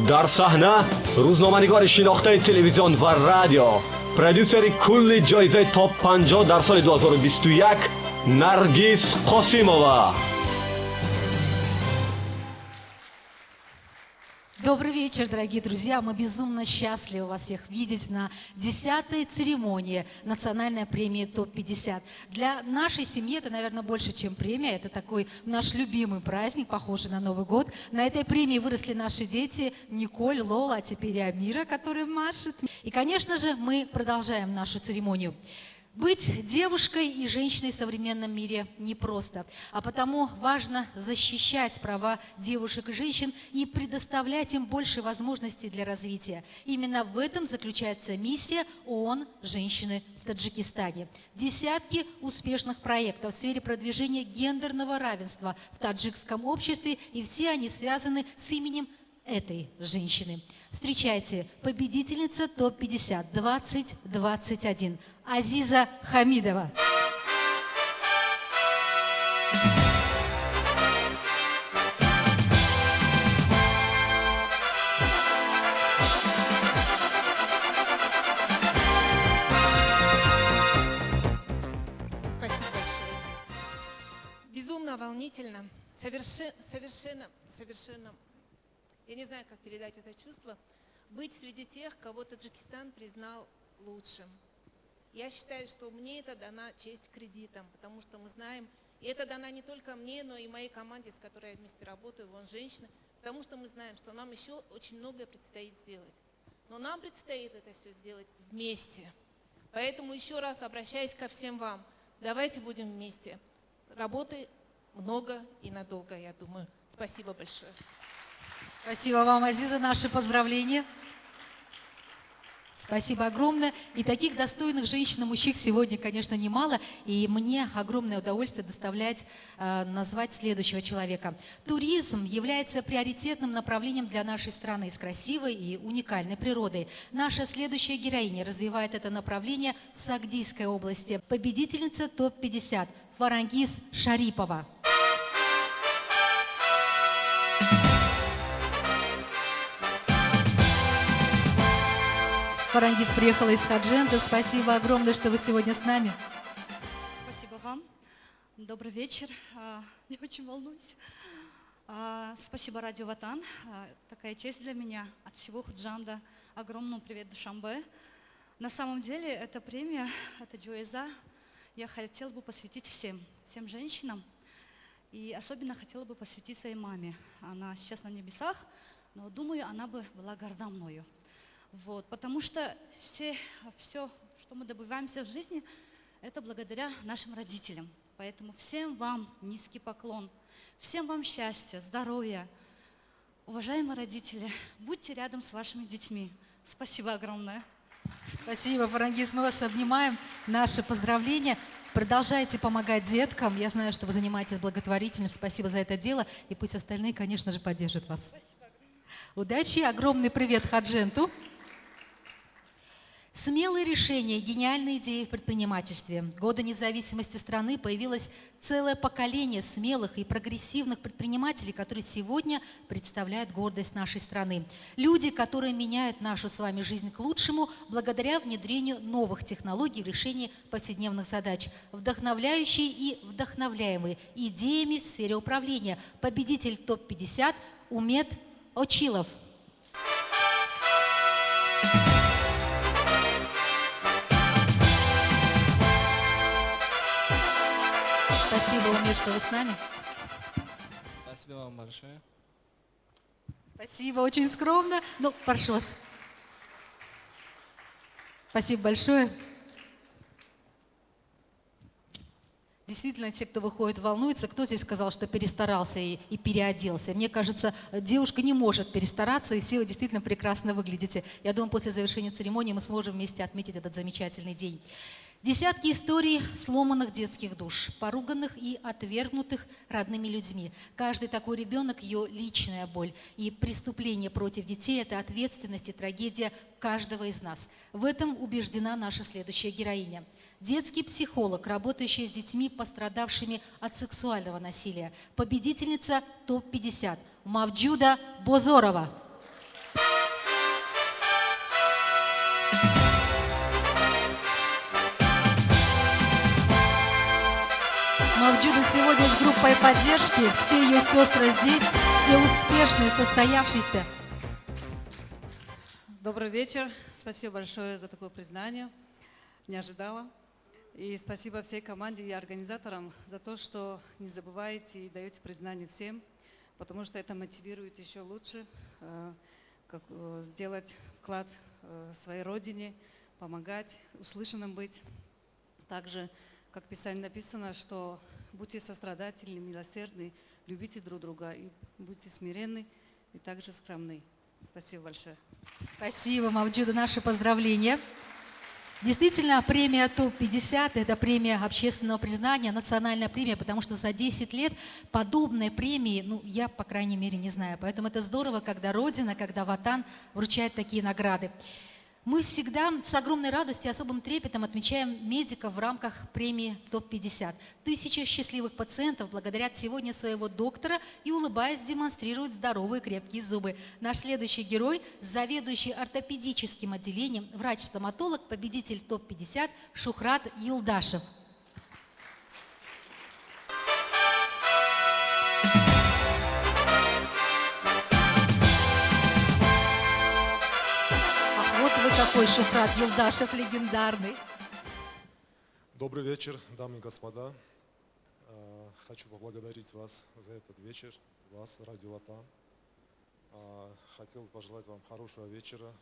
дар саҳна рӯзноманигори шинохтаи телевизион ва радио, продюсери кулли ҷоизаи топ 50 дар соли 2021 Наргиз Қосимова. Добрый вечер, дорогие друзья. Мы безумно счастливы вас всех видеть на 10-й церемонии Национальной премии ТОП-50. Для нашей семьи это, наверное, больше, чем премия. Это такой наш любимый праздник, похожий на Новый год. На этой премии выросли наши дети Николь, Лола, а теперь и Амира, который машет. И, конечно же, мы продолжаем нашу церемонию. Быть девушкой и женщиной в современном мире непросто, а потому важно защищать права девушек и женщин и предоставлять им больше возможностей для развития. Именно в этом заключается миссия ООН «Женщины в Таджикистане». Десятки успешных проектов в сфере продвижения гендерного равенства в таджикском обществе, и все они связаны с именем этой женщины. Встречайте, победительница ТОП-50 2021 Азиза Хамидова. Спасибо большое. Безумно волнительно, совершенно, совершенно, я не знаю, как передать это чувство, быть среди тех, кого Таджикистан признал лучшим. Я считаю, что мне это дана честь кредитом, потому что мы знаем, и это дана не только мне, но и моей команде, с которой я вместе работаю, вон женщины, потому что мы знаем, что нам еще очень многое предстоит сделать. Но нам предстоит это все сделать вместе. Поэтому еще раз обращаюсь ко всем вам. Давайте будем вместе. Работы много и надолго, я думаю. Спасибо большое. Спасибо вам, Азиза, наши поздравления. Спасибо огромное. И таких достойных женщин и мужчин сегодня, конечно, немало. И мне огромное удовольствие доставлять, назвать следующего человека. Туризм является приоритетным направлением для нашей страны с красивой и уникальной природой. Наша следующая героиня развивает это направление в Сагдийской области. Победительница ТОП-50 Фарангиз Шарипова. Фарангиз приехала из Ходжента. Спасибо огромное, что вы сегодня с нами. Спасибо вам. Добрый вечер. Я очень волнуюсь. Спасибо Радио Ватан. Такая честь для меня от всего Худжанда. Огромный привет Душанбе. На самом деле, эта премия, эта джоиза, я хотела бы посвятить всем женщинам. И особенно хотела бы посвятить своей маме. Она сейчас на небесах, но думаю, она бы была горда мною. Вот, потому что все, что мы добиваемся в жизни, это благодаря нашим родителям. Поэтому всем вам низкий поклон, всем вам счастья, здоровья. Уважаемые родители, будьте рядом с вашими детьми. Спасибо огромное. Спасибо, Фарангиз, мы вас обнимаем. Наши поздравления. Продолжайте помогать деткам. Я знаю, что вы занимаетесь благотворительностью. Спасибо за это дело. И пусть остальные, конечно же, поддержат вас. Спасибо. Удачи. Огромный привет Ходженту. Смелые решения, гениальные идеи в предпринимательстве. В годы независимости страны появилось целое поколение смелых и прогрессивных предпринимателей, которые сегодня представляют гордость нашей страны. Люди, которые меняют нашу с вами жизнь к лучшему благодаря внедрению новых технологий в решении повседневных задач. Вдохновляющие и вдохновляемые идеями в сфере управления. Победитель ТОП-50 Умед Очилов. Спасибо, Умед, что вы с нами. Спасибо вам большое. Спасибо, очень скромно, но прошу вас. Спасибо большое. Действительно, те, кто выходит, волнуются. Кто здесь сказал, что перестарался и переоделся? Мне кажется, девушка не может перестараться, и все вы действительно прекрасно выглядите. Я думаю, после завершения церемонии мы сможем вместе отметить этот замечательный день. Десятки историй сломанных детских душ, поруганных и отвергнутых родными людьми. Каждый такой ребенок – ее личная боль. И преступление против детей – это ответственность и трагедия каждого из нас. В этом убеждена наша следующая героиня. Детский психолог, работающий с детьми, пострадавшими от сексуального насилия. Победительница ТОП-50 Мавджуда Бозорова. Мавджуда сегодня с группой поддержки. Все ее сестры здесь, все успешные, состоявшиеся. Добрый вечер. Спасибо большое за такое признание. Не ожидала. И спасибо всей команде и организаторам за то, что не забываете и даете признание всем, потому что это мотивирует еще лучше сделать вклад своей родине, помогать, услышанным быть. Также, как в Писании написано, что будьте сострадательны, милосердны, любите друг друга и будьте смиренны и также скромны. Спасибо большое. Спасибо, Мавджуда, наши поздравления. Действительно, премия ТОП-50 – это премия общественного признания, национальная премия, потому что за 10 лет подобной премии, ну, я, по крайней мере, не знаю. Поэтому это здорово, когда Родина, когда Ватан вручает такие награды. Мы всегда с огромной радостью и особым трепетом отмечаем медиков в рамках премии ТОП-50. 1000 счастливых пациентов благодарят сегодня своего доктора и, улыбаясь, демонстрируют здоровые крепкие зубы. Наш следующий герой – заведующий ортопедическим отделением, врач-стоматолог, победитель ТОП-50 Шухрат Юлдашев. Вы какой Шухрат Юлдашев легендарный. Добрый вечер, дамы и господа. Хочу поблагодарить вас за этот вечер, вас, Радио Ватан. Хотел пожелать вам хорошего вечера,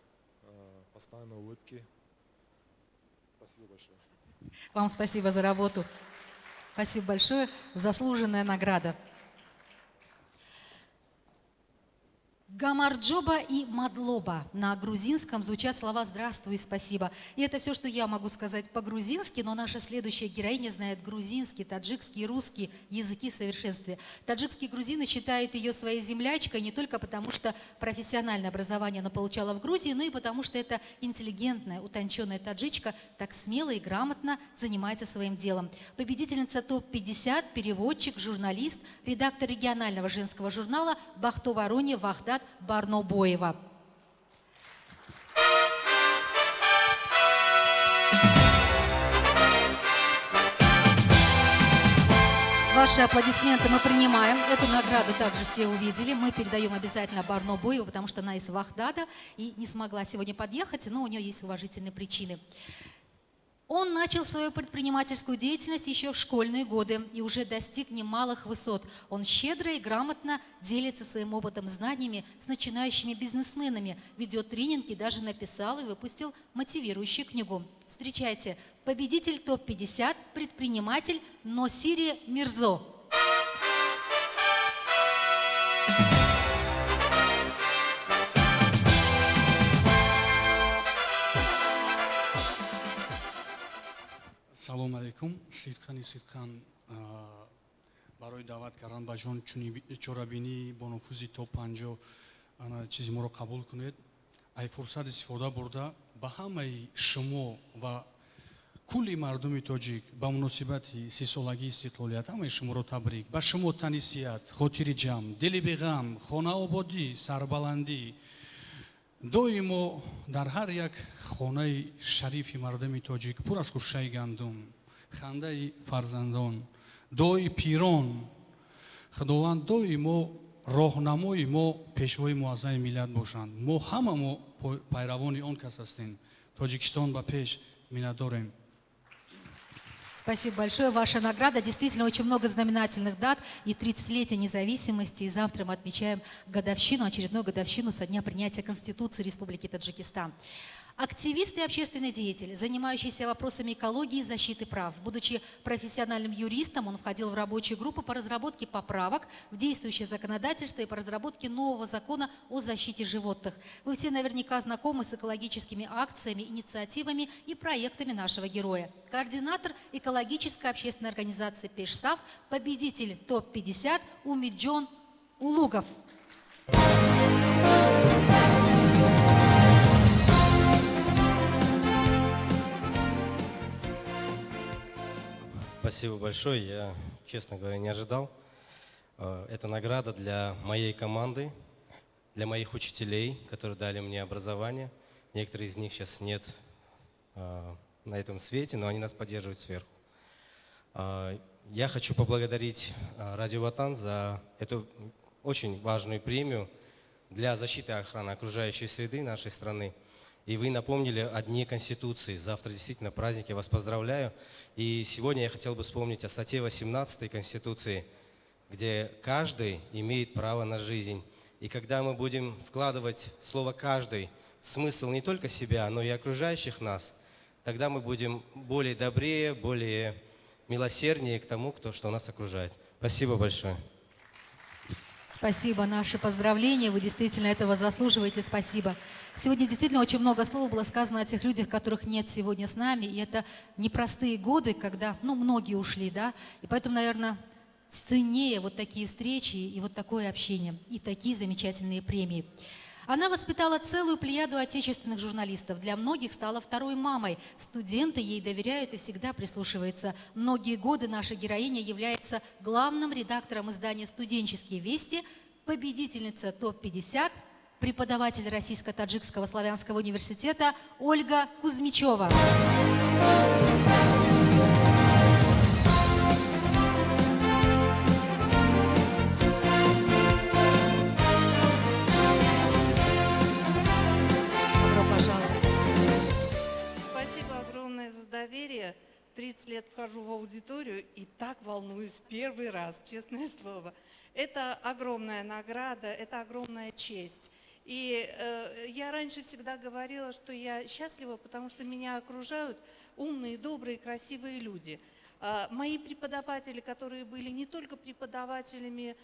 постоянной улыбки. Спасибо большое. Вам спасибо за работу. Спасибо большое. Заслуженная награда. Гамарджоба и Мадлоба. На грузинском звучат слова «здравствуй» и «спасибо». И это все, что я могу сказать по-грузински, но наша следующая героиня знает грузинский, таджикский и русский языки в совершенстве. Таджикские грузины считают ее своей землячкой не только потому, что профессиональное образование она получала в Грузии, но и потому, что эта интеллигентная, утонченная таджичка так смело и грамотно занимается своим делом. Победительница ТОП-50, переводчик, журналист, редактор регионального женского журнала «Бахтоварони» Вахдат Барнобоева. Ваши аплодисменты мы принимаем. Эту награду также все увидели. Мы передаем обязательно Барнобоеву, потому что она из Вахдада и не смогла сегодня подъехать, но у нее есть уважительные причины. Он начал свою предпринимательскую деятельность еще в школьные годы и уже достиг немалых высот. Он щедро и грамотно делится своим опытом, знаниями с начинающими бизнесменами, ведет тренинги, даже написал и выпустил мотивирующую книгу. Встречайте, победитель ТОП-50, предприниматель Носири Мирзо. Салом алейкум. Сидқани сидқан барои даъват кардан ба ҷон чорабинии бонуфузи ТОП-50 ана чизи моро қабул кунед. Ай фурсат истифода бурда ба ҳамаи шумо ва кулли мардуми тоҷик ба муносибати 30-солагии истиқлолият ҳамаи шуморо табрик. Ба шумо тани сиҳат, хотири ҷамъ, дили беғам, хонаободӣ, сарбаландӣ. Доимо дар ҳар як хонаи шарифи мардуми тоҷик пур аз хушшаи гандум, хандаи фарзандон, дуои пирон. Худованд доимо роҳнамои мо, пешвои муаззами миллат бошанд. Мо ҳама мо пайравони он кас ҳастем. Тоҷикистон ба пеш, миннатдорем. Спасибо большое. Ваша награда. Действительно, очень много знаменательных дат. И 30-летие независимости. И завтра мы отмечаем годовщину, очередную годовщину со дня принятия Конституции Республики Таджикистан. Активист и общественный деятель, занимающийся вопросами экологии и защиты прав. Будучи профессиональным юристом, он входил в рабочую группу по разработке поправок в действующее законодательство и по разработке нового закона о защите животных. Вы все наверняка знакомы с экологическими акциями, инициативами и проектами нашего героя. Координатор экологической общественной организации «Пешсав», победитель ТОП-50 Умиджон Улугов. Спасибо большое. Я, честно говоря, не ожидал. Это награда для моей команды, для моих учителей, которые дали мне образование. Некоторые из них сейчас нет на этом свете, но они нас поддерживают сверху. Я хочу поблагодарить Радио Ватан за эту очень важную премию для защиты и охраны окружающей среды нашей страны. И вы напомнили о Дне Конституции. Завтра действительно праздник, я вас поздравляю. И сегодня я хотел бы вспомнить о статье 18 Конституции, где каждый имеет право на жизнь. И когда мы будем вкладывать слово «каждый» смысл не только себя, но и окружающих нас, Тогда мы будем более добрее, более милосерднее к тому, кто что нас окружает. Спасибо большое. Спасибо, наши поздравления. Вы действительно этого заслуживаете. Спасибо. Сегодня действительно очень много слов было сказано о тех людях, которых нет сегодня с нами. И это непростые годы, когда, ну, многие ушли, да. И поэтому, наверное, ценнее вот такие встречи и вот такое общение, и такие замечательные премии. Она воспитала целую плеяду отечественных журналистов. Для многих стала второй мамой. Студенты ей доверяют и всегда прислушиваются. Многие годы наша героиня является главным редактором издания «Студенческие вести», победительница ТОП-50, преподаватель Российско-Таджикского славянского университета Ольга Кузьмичева. Доверие. 30 лет вхожу в аудиторию и так волнуюсь первый раз, честное слово. Это огромная награда, это огромная честь. И я раньше всегда говорила, что я счастлива, потому что меня окружают умные, добрые, красивые люди. Мои преподаватели, которые были не только преподавателями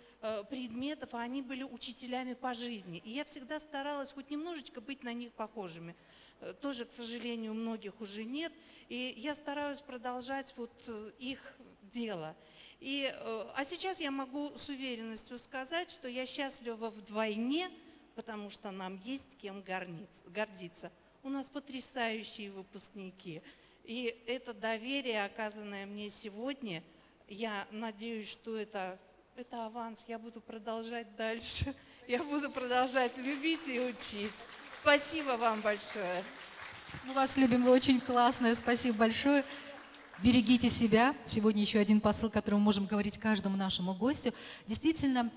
предметов, а они были учителями по жизни. И я всегда старалась хоть немножечко быть на них похожими. Тоже, к сожалению, многих уже нет. И я стараюсь продолжать вот их дело. А сейчас я могу с уверенностью сказать, что я счастлива вдвойне, потому что нам есть кем гордиться. У нас потрясающие выпускники. И это доверие, оказанное мне сегодня, я надеюсь, что это аванс. Я буду продолжать дальше. Я буду продолжать любить и учить. Спасибо вам большое. Мы вас любим, вы очень классная. Спасибо большое. Берегите себя. Сегодня еще один посыл, который мы можем говорить каждому нашему гостю. Действительно,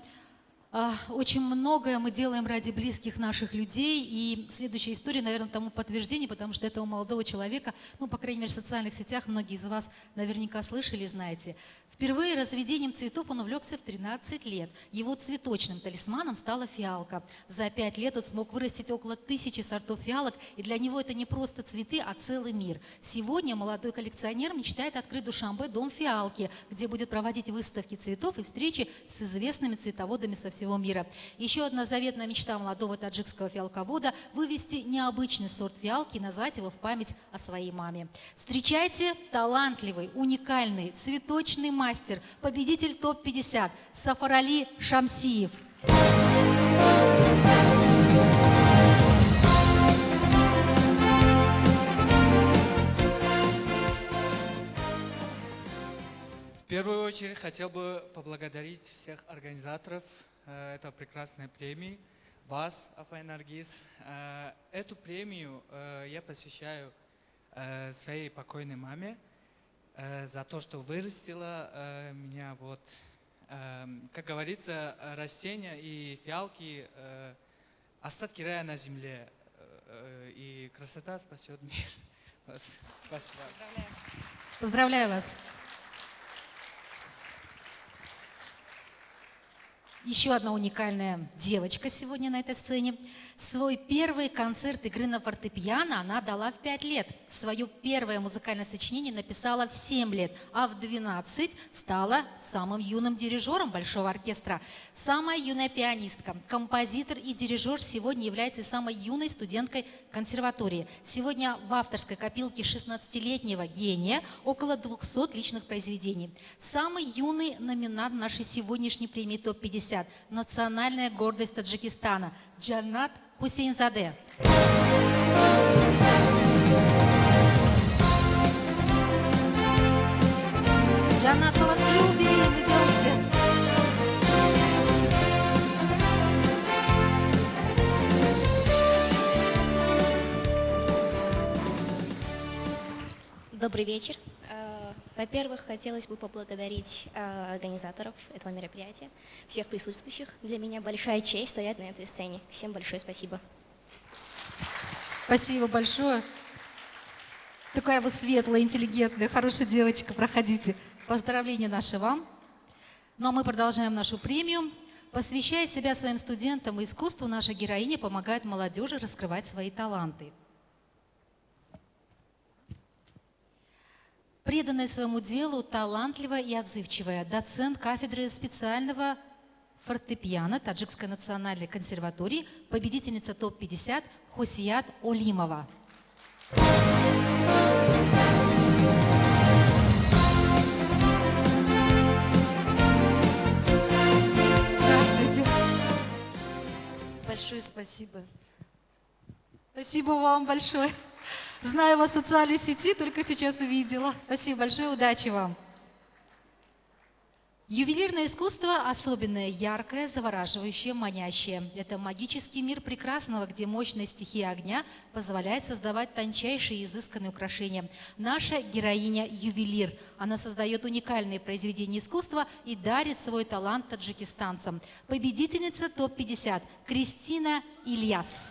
очень многое мы делаем ради близких наших людей. И следующая история, наверное, тому подтверждение, потому что этого молодого человека, ну, по крайней мере, в социальных сетях многие из вас наверняка слышали, знаете. Впервые разведением цветов он увлекся в 13 лет. Его цветочным талисманом стала фиалка. За 5 лет он смог вырастить около 1000 сортов фиалок, и для него это не просто цветы, а целый мир. Сегодня молодой коллекционер мечтает открыть в Душанбе дом фиалки, где будет проводить выставки цветов и встречи с известными цветоводами со всего мира. Еще одна заветная мечта молодого таджикского фиалковода – вывести необычный сорт фиалки и назвать его в память о своей маме. Встречайте талантливый, уникальный цветочный мастер, победитель ТОП-50 Сафарали Шамсиев. В первую очередь хотел бы поблагодарить всех организаторов этой прекрасной премии, вас, Апай Наргиз. Эту премию я посвящаю своей покойной маме за то, что вырастила меня. Вот, как говорится, растения и фиалки – остатки рая на земле, и красота спасет мир. Спасибо. Поздравляю вас. Еще одна уникальная девочка сегодня на этой сцене. Свой первый концерт игры на фортепиано она дала в 5 лет. Свое первое музыкальное сочинение написала в 7 лет, а в 12 стала самым юным дирижером Большого оркестра. Самая юная пианистка, композитор и дирижер сегодня является самой юной студенткой консерватории. Сегодня в авторской копилке 16-летнего гения около 200 личных произведений. Самый юный номинант нашей сегодняшней премии ТОП-50 – национальная гордость Таджикистана Джаннат Хусейнзаде. Джаннат, мы вас любим, идемте. Добрый вечер. Во-первых, хотелось бы поблагодарить организаторов этого мероприятия, всех присутствующих. Для меня большая честь стоять на этой сцене. Всем большое спасибо. Спасибо большое. Такая вы светлая, интеллигентная, хорошая девочка. Проходите. Поздравления наши вам. Ну а мы продолжаем нашу премию. Посвящая себя своим студентам и искусству, наша героиня помогает молодежи раскрывать свои таланты. Преданная своему делу, талантливая и отзывчивая, доцент кафедры специального фортепиано Таджикской национальной консерватории, победительница ТОП-50 Хосият Олимова. Здравствуйте. Большое спасибо. Спасибо вам большое. Знаю вас в социальной сети, только сейчас увидела. Спасибо большое, удачи вам. Ювелирное искусство особенное, яркое, завораживающее, манящее. Это магический мир прекрасного, где мощная стихия огня позволяет создавать тончайшие и изысканные украшения. Наша героиня – ювелир. Она создает уникальные произведения искусства и дарит свой талант таджикистанцам. Победительница ТОП-50 Кристина Ильяс.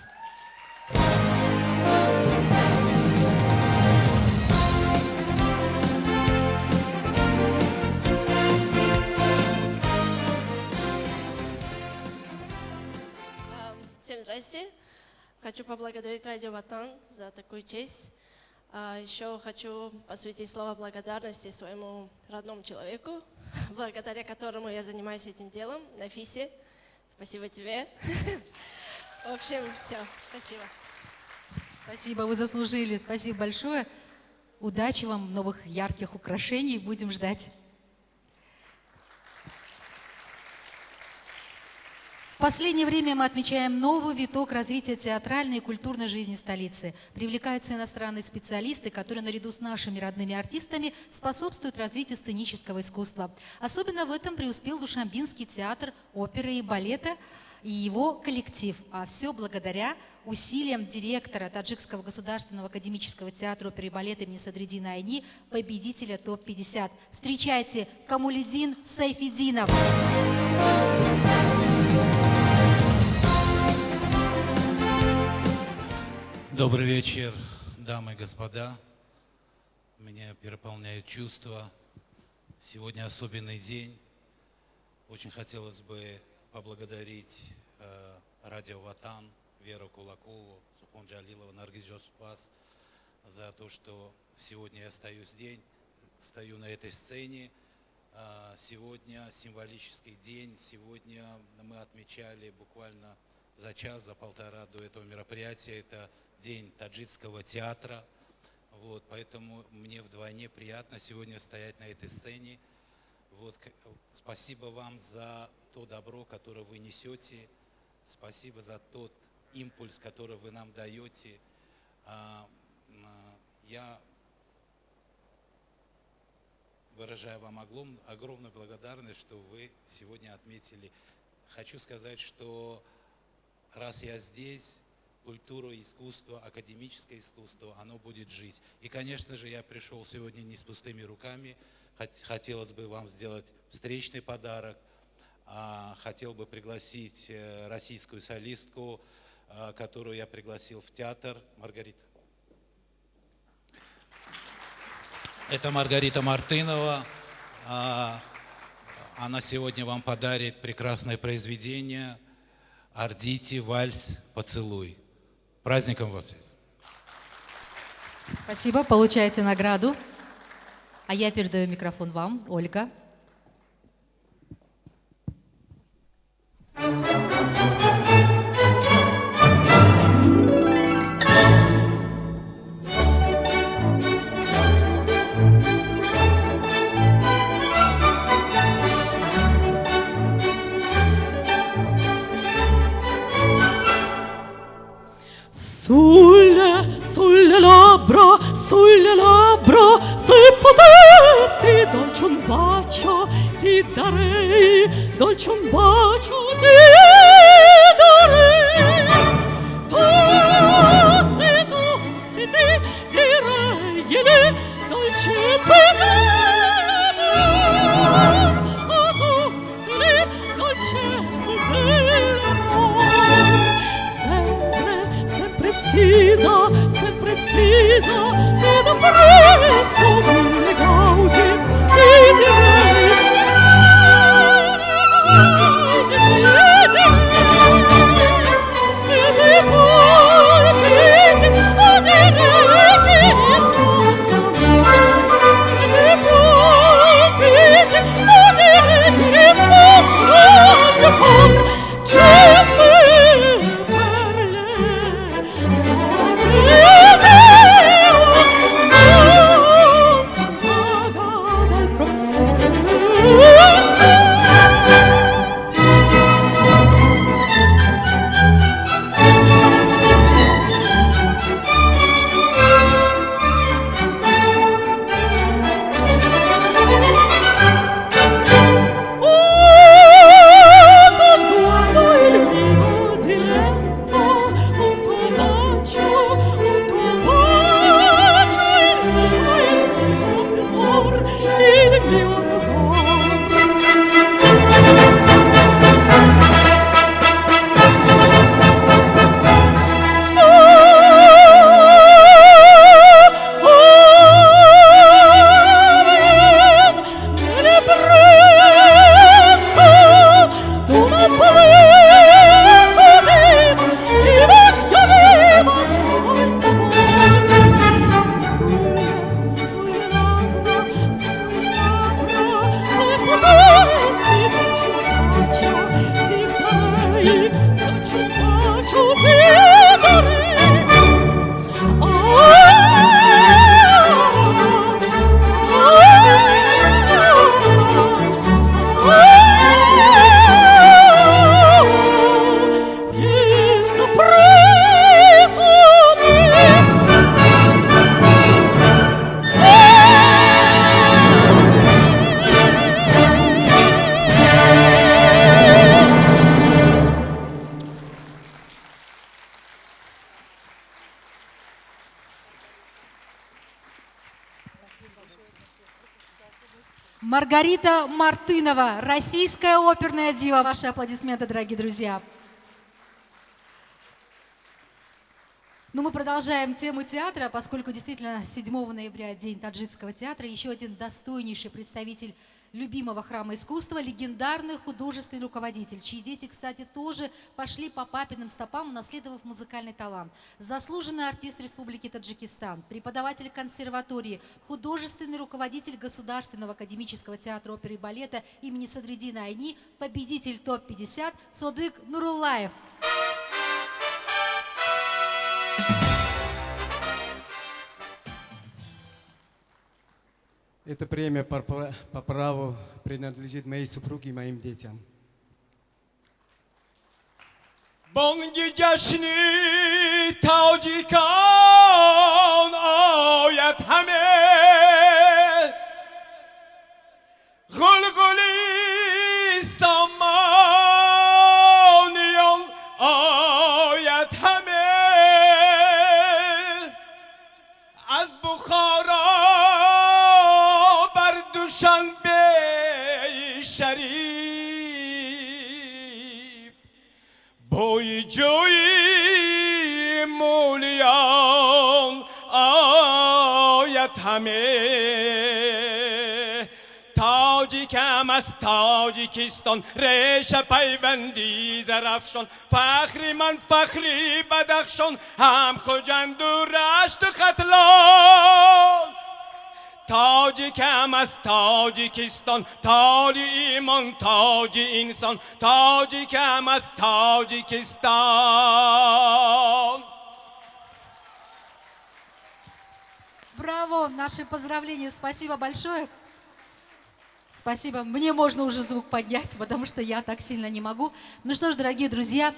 Всем здрасте. Хочу поблагодарить Радио Ватан за такую честь. А еще хочу посвятить слова благодарности своему родному человеку, благодаря которому я занимаюсь этим делом, Нафисе. Спасибо тебе. В общем, все. Спасибо. Спасибо, вы заслужили. Спасибо большое. Удачи вам, новых ярких украшений. Будем ждать. В последнее время мы отмечаем новый виток развития театральной и культурной жизни столицы. Привлекаются иностранные специалисты, которые наряду с нашими родными артистами способствуют развитию сценического искусства. Особенно в этом преуспел Душанбинский театр оперы и балета и его коллектив. А все благодаря усилиям директора Таджикского государственного академического театра оперы и балета имени Садриддина Айни, победителя ТОП-50. Встречайте, Камолиддин Сайфиддинов. Добрый вечер, дамы и господа. Меня переполняют чувства. Сегодня особенный день. Очень хотелось бы поблагодарить Радио Ватан, Веру Кулакову, Сухон Джалилова, Наргиз Джоспас за то, что сегодня я стою здесь, стою на этой сцене. Сегодня символический день. Сегодня мы отмечали буквально за час, за полтора до этого мероприятия. Это день таджикского театра. Вот, поэтому мне вдвойне приятно сегодня стоять на этой сцене. Вот, спасибо вам за то добро, которое вы несете. Спасибо за тот импульс, который вы нам даете. Я выражаю вам огромную благодарность, что вы сегодня отметили. Хочу сказать, что раз я здесь, культура, искусство, академическое искусство, оно будет жить. И, конечно же, я пришел сегодня не с пустыми руками. Хотелось бы вам сделать встречный подарок. Хотел бы пригласить российскую солистку, которую я пригласил в театр, Маргарита. Это Маргарита Мартынова. Она сегодня вам подарит прекрасное произведение «Ардити, вальс, поцелуй». Праздником вас всех! Спасибо, получаете награду. А я передаю микрофон вам, Ольга. Sulle labbra, se potessi dolce un bacio ti darei, dolce un bacio ti darei. Tutti, tutti ti direi le dolcezze dell'amor, oh, tutte le dolcezze dell'amor. Sempre, sempre stisa, sempre stisa, ed appresso mille gaudi ti direi, ti direi. Маргарита Мартынова, российская оперная дива. Ваши аплодисменты, дорогие друзья. Ну, мы продолжаем тему театра, поскольку действительно 7 ноября день таджикского театра. Еще один достойнейший представитель любимого храма искусства, легендарный художественный руководитель, чьи дети, кстати, тоже пошли по папиным стопам, унаследовав музыкальный талант. Заслуженный артист Республики Таджикистан, преподаватель консерватории, художественный руководитель Государственного академического театра оперы и балета имени Садриддина Айни, победитель ТОП-50 Содык Нуруллаев. Эта премия по праву принадлежит моей супруге и моим детям. Бонги ҷашни тоҷикон ояд ҳаме, ғулғули сомониён ояд ҳаме, аз Бухоро бар Душанбеи шариф бӯи ҷӯи мӯлиён ояд ҳаме. Тоҷикам аз Тоҷикистон, реша пайванди Зарафшон, фахри ман фахри Бадахшон, ҳам Хуҷанду Рашту Хатлон. Тоҷикам аз Тоҷикистон, толи имон, тоҷи инсон, тоҷикам аз Тоҷикистон. Браво! Наши поздравления! Спасибо большое! Спасибо. Мне можно уже звук поднять, потому что я так сильно не могу. Ну что ж, дорогие друзья,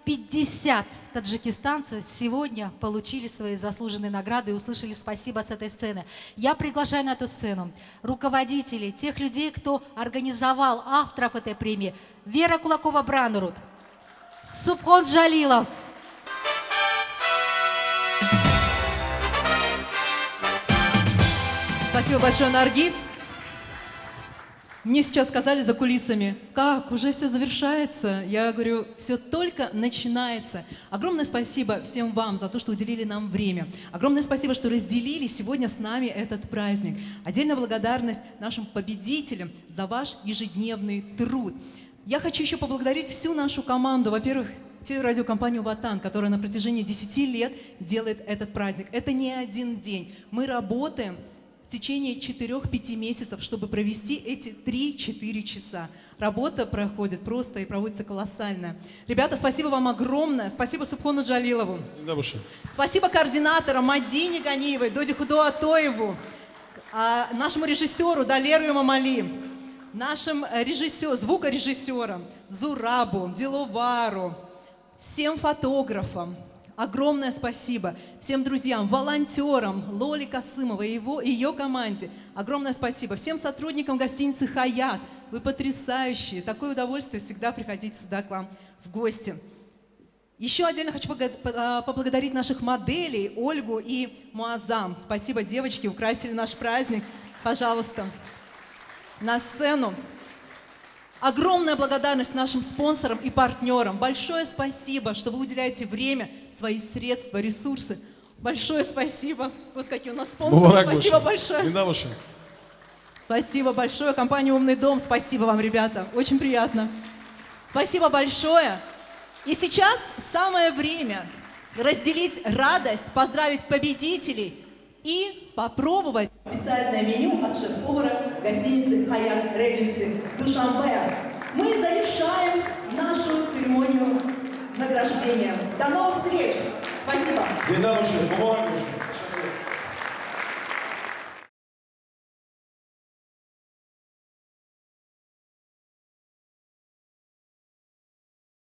50 таджикистанцев сегодня получили свои заслуженные награды и услышали спасибо с этой сцены. Я приглашаю на эту сцену руководителей, тех людей, кто организовал, авторов этой премии. Вера Кулакова-Бранурут, Субхон Джалилов. Спасибо большое, Наргиз. Мне сейчас сказали за кулисами, как, уже все завершается? Я говорю, все только начинается. Огромное спасибо всем вам за то, что уделили нам время. Огромное спасибо, что разделили сегодня с нами этот праздник. Отдельная благодарность нашим победителям за ваш ежедневный труд. Я хочу еще поблагодарить всю нашу команду. Во-первых, телерадиокомпанию «Ватан», которая на протяжении 10 лет делает этот праздник. Это не один день. Мы работаем в течение 4-5 месяцев, чтобы провести эти 3-4 часа. Работа проходит просто и проводится колоссально. Ребята, спасибо вам огромное. Спасибо Субхону Джалилову. Спасибо координаторам Мадине Ганиевой, Доде Худо Атоеву, нашему режиссеру Далеру Имамали, нашим звукорежиссерам Зурабу, Диловару, всем фотографам. Огромное спасибо всем друзьям, волонтерам Лоле Касымовой и ее команде. Огромное спасибо всем сотрудникам гостиницы «Хаят». Вы потрясающие. Такое удовольствие всегда приходить сюда к вам в гости. Еще отдельно хочу поблагодарить наших моделей Ольгу и Муазам. Спасибо, девочки, украсили наш праздник. Пожалуйста, на сцену. Огромная благодарность нашим спонсорам и партнерам. Большое спасибо, что вы уделяете время, свои средства, ресурсы. Большое спасибо. Вот какие у нас спонсоры. Спасибо большое. Спасибо большое. Компания «Умный дом». Спасибо вам, ребята. Очень приятно. Спасибо большое. И сейчас самое время разделить радость, поздравить победителей и попробовать специальное меню от шеф-повара гостиницы «Хаят Редженси» Душанбе. Мы завершаем нашу церемонию награждения. До новых встреч! Спасибо! Зинда бошед, муборак бошед.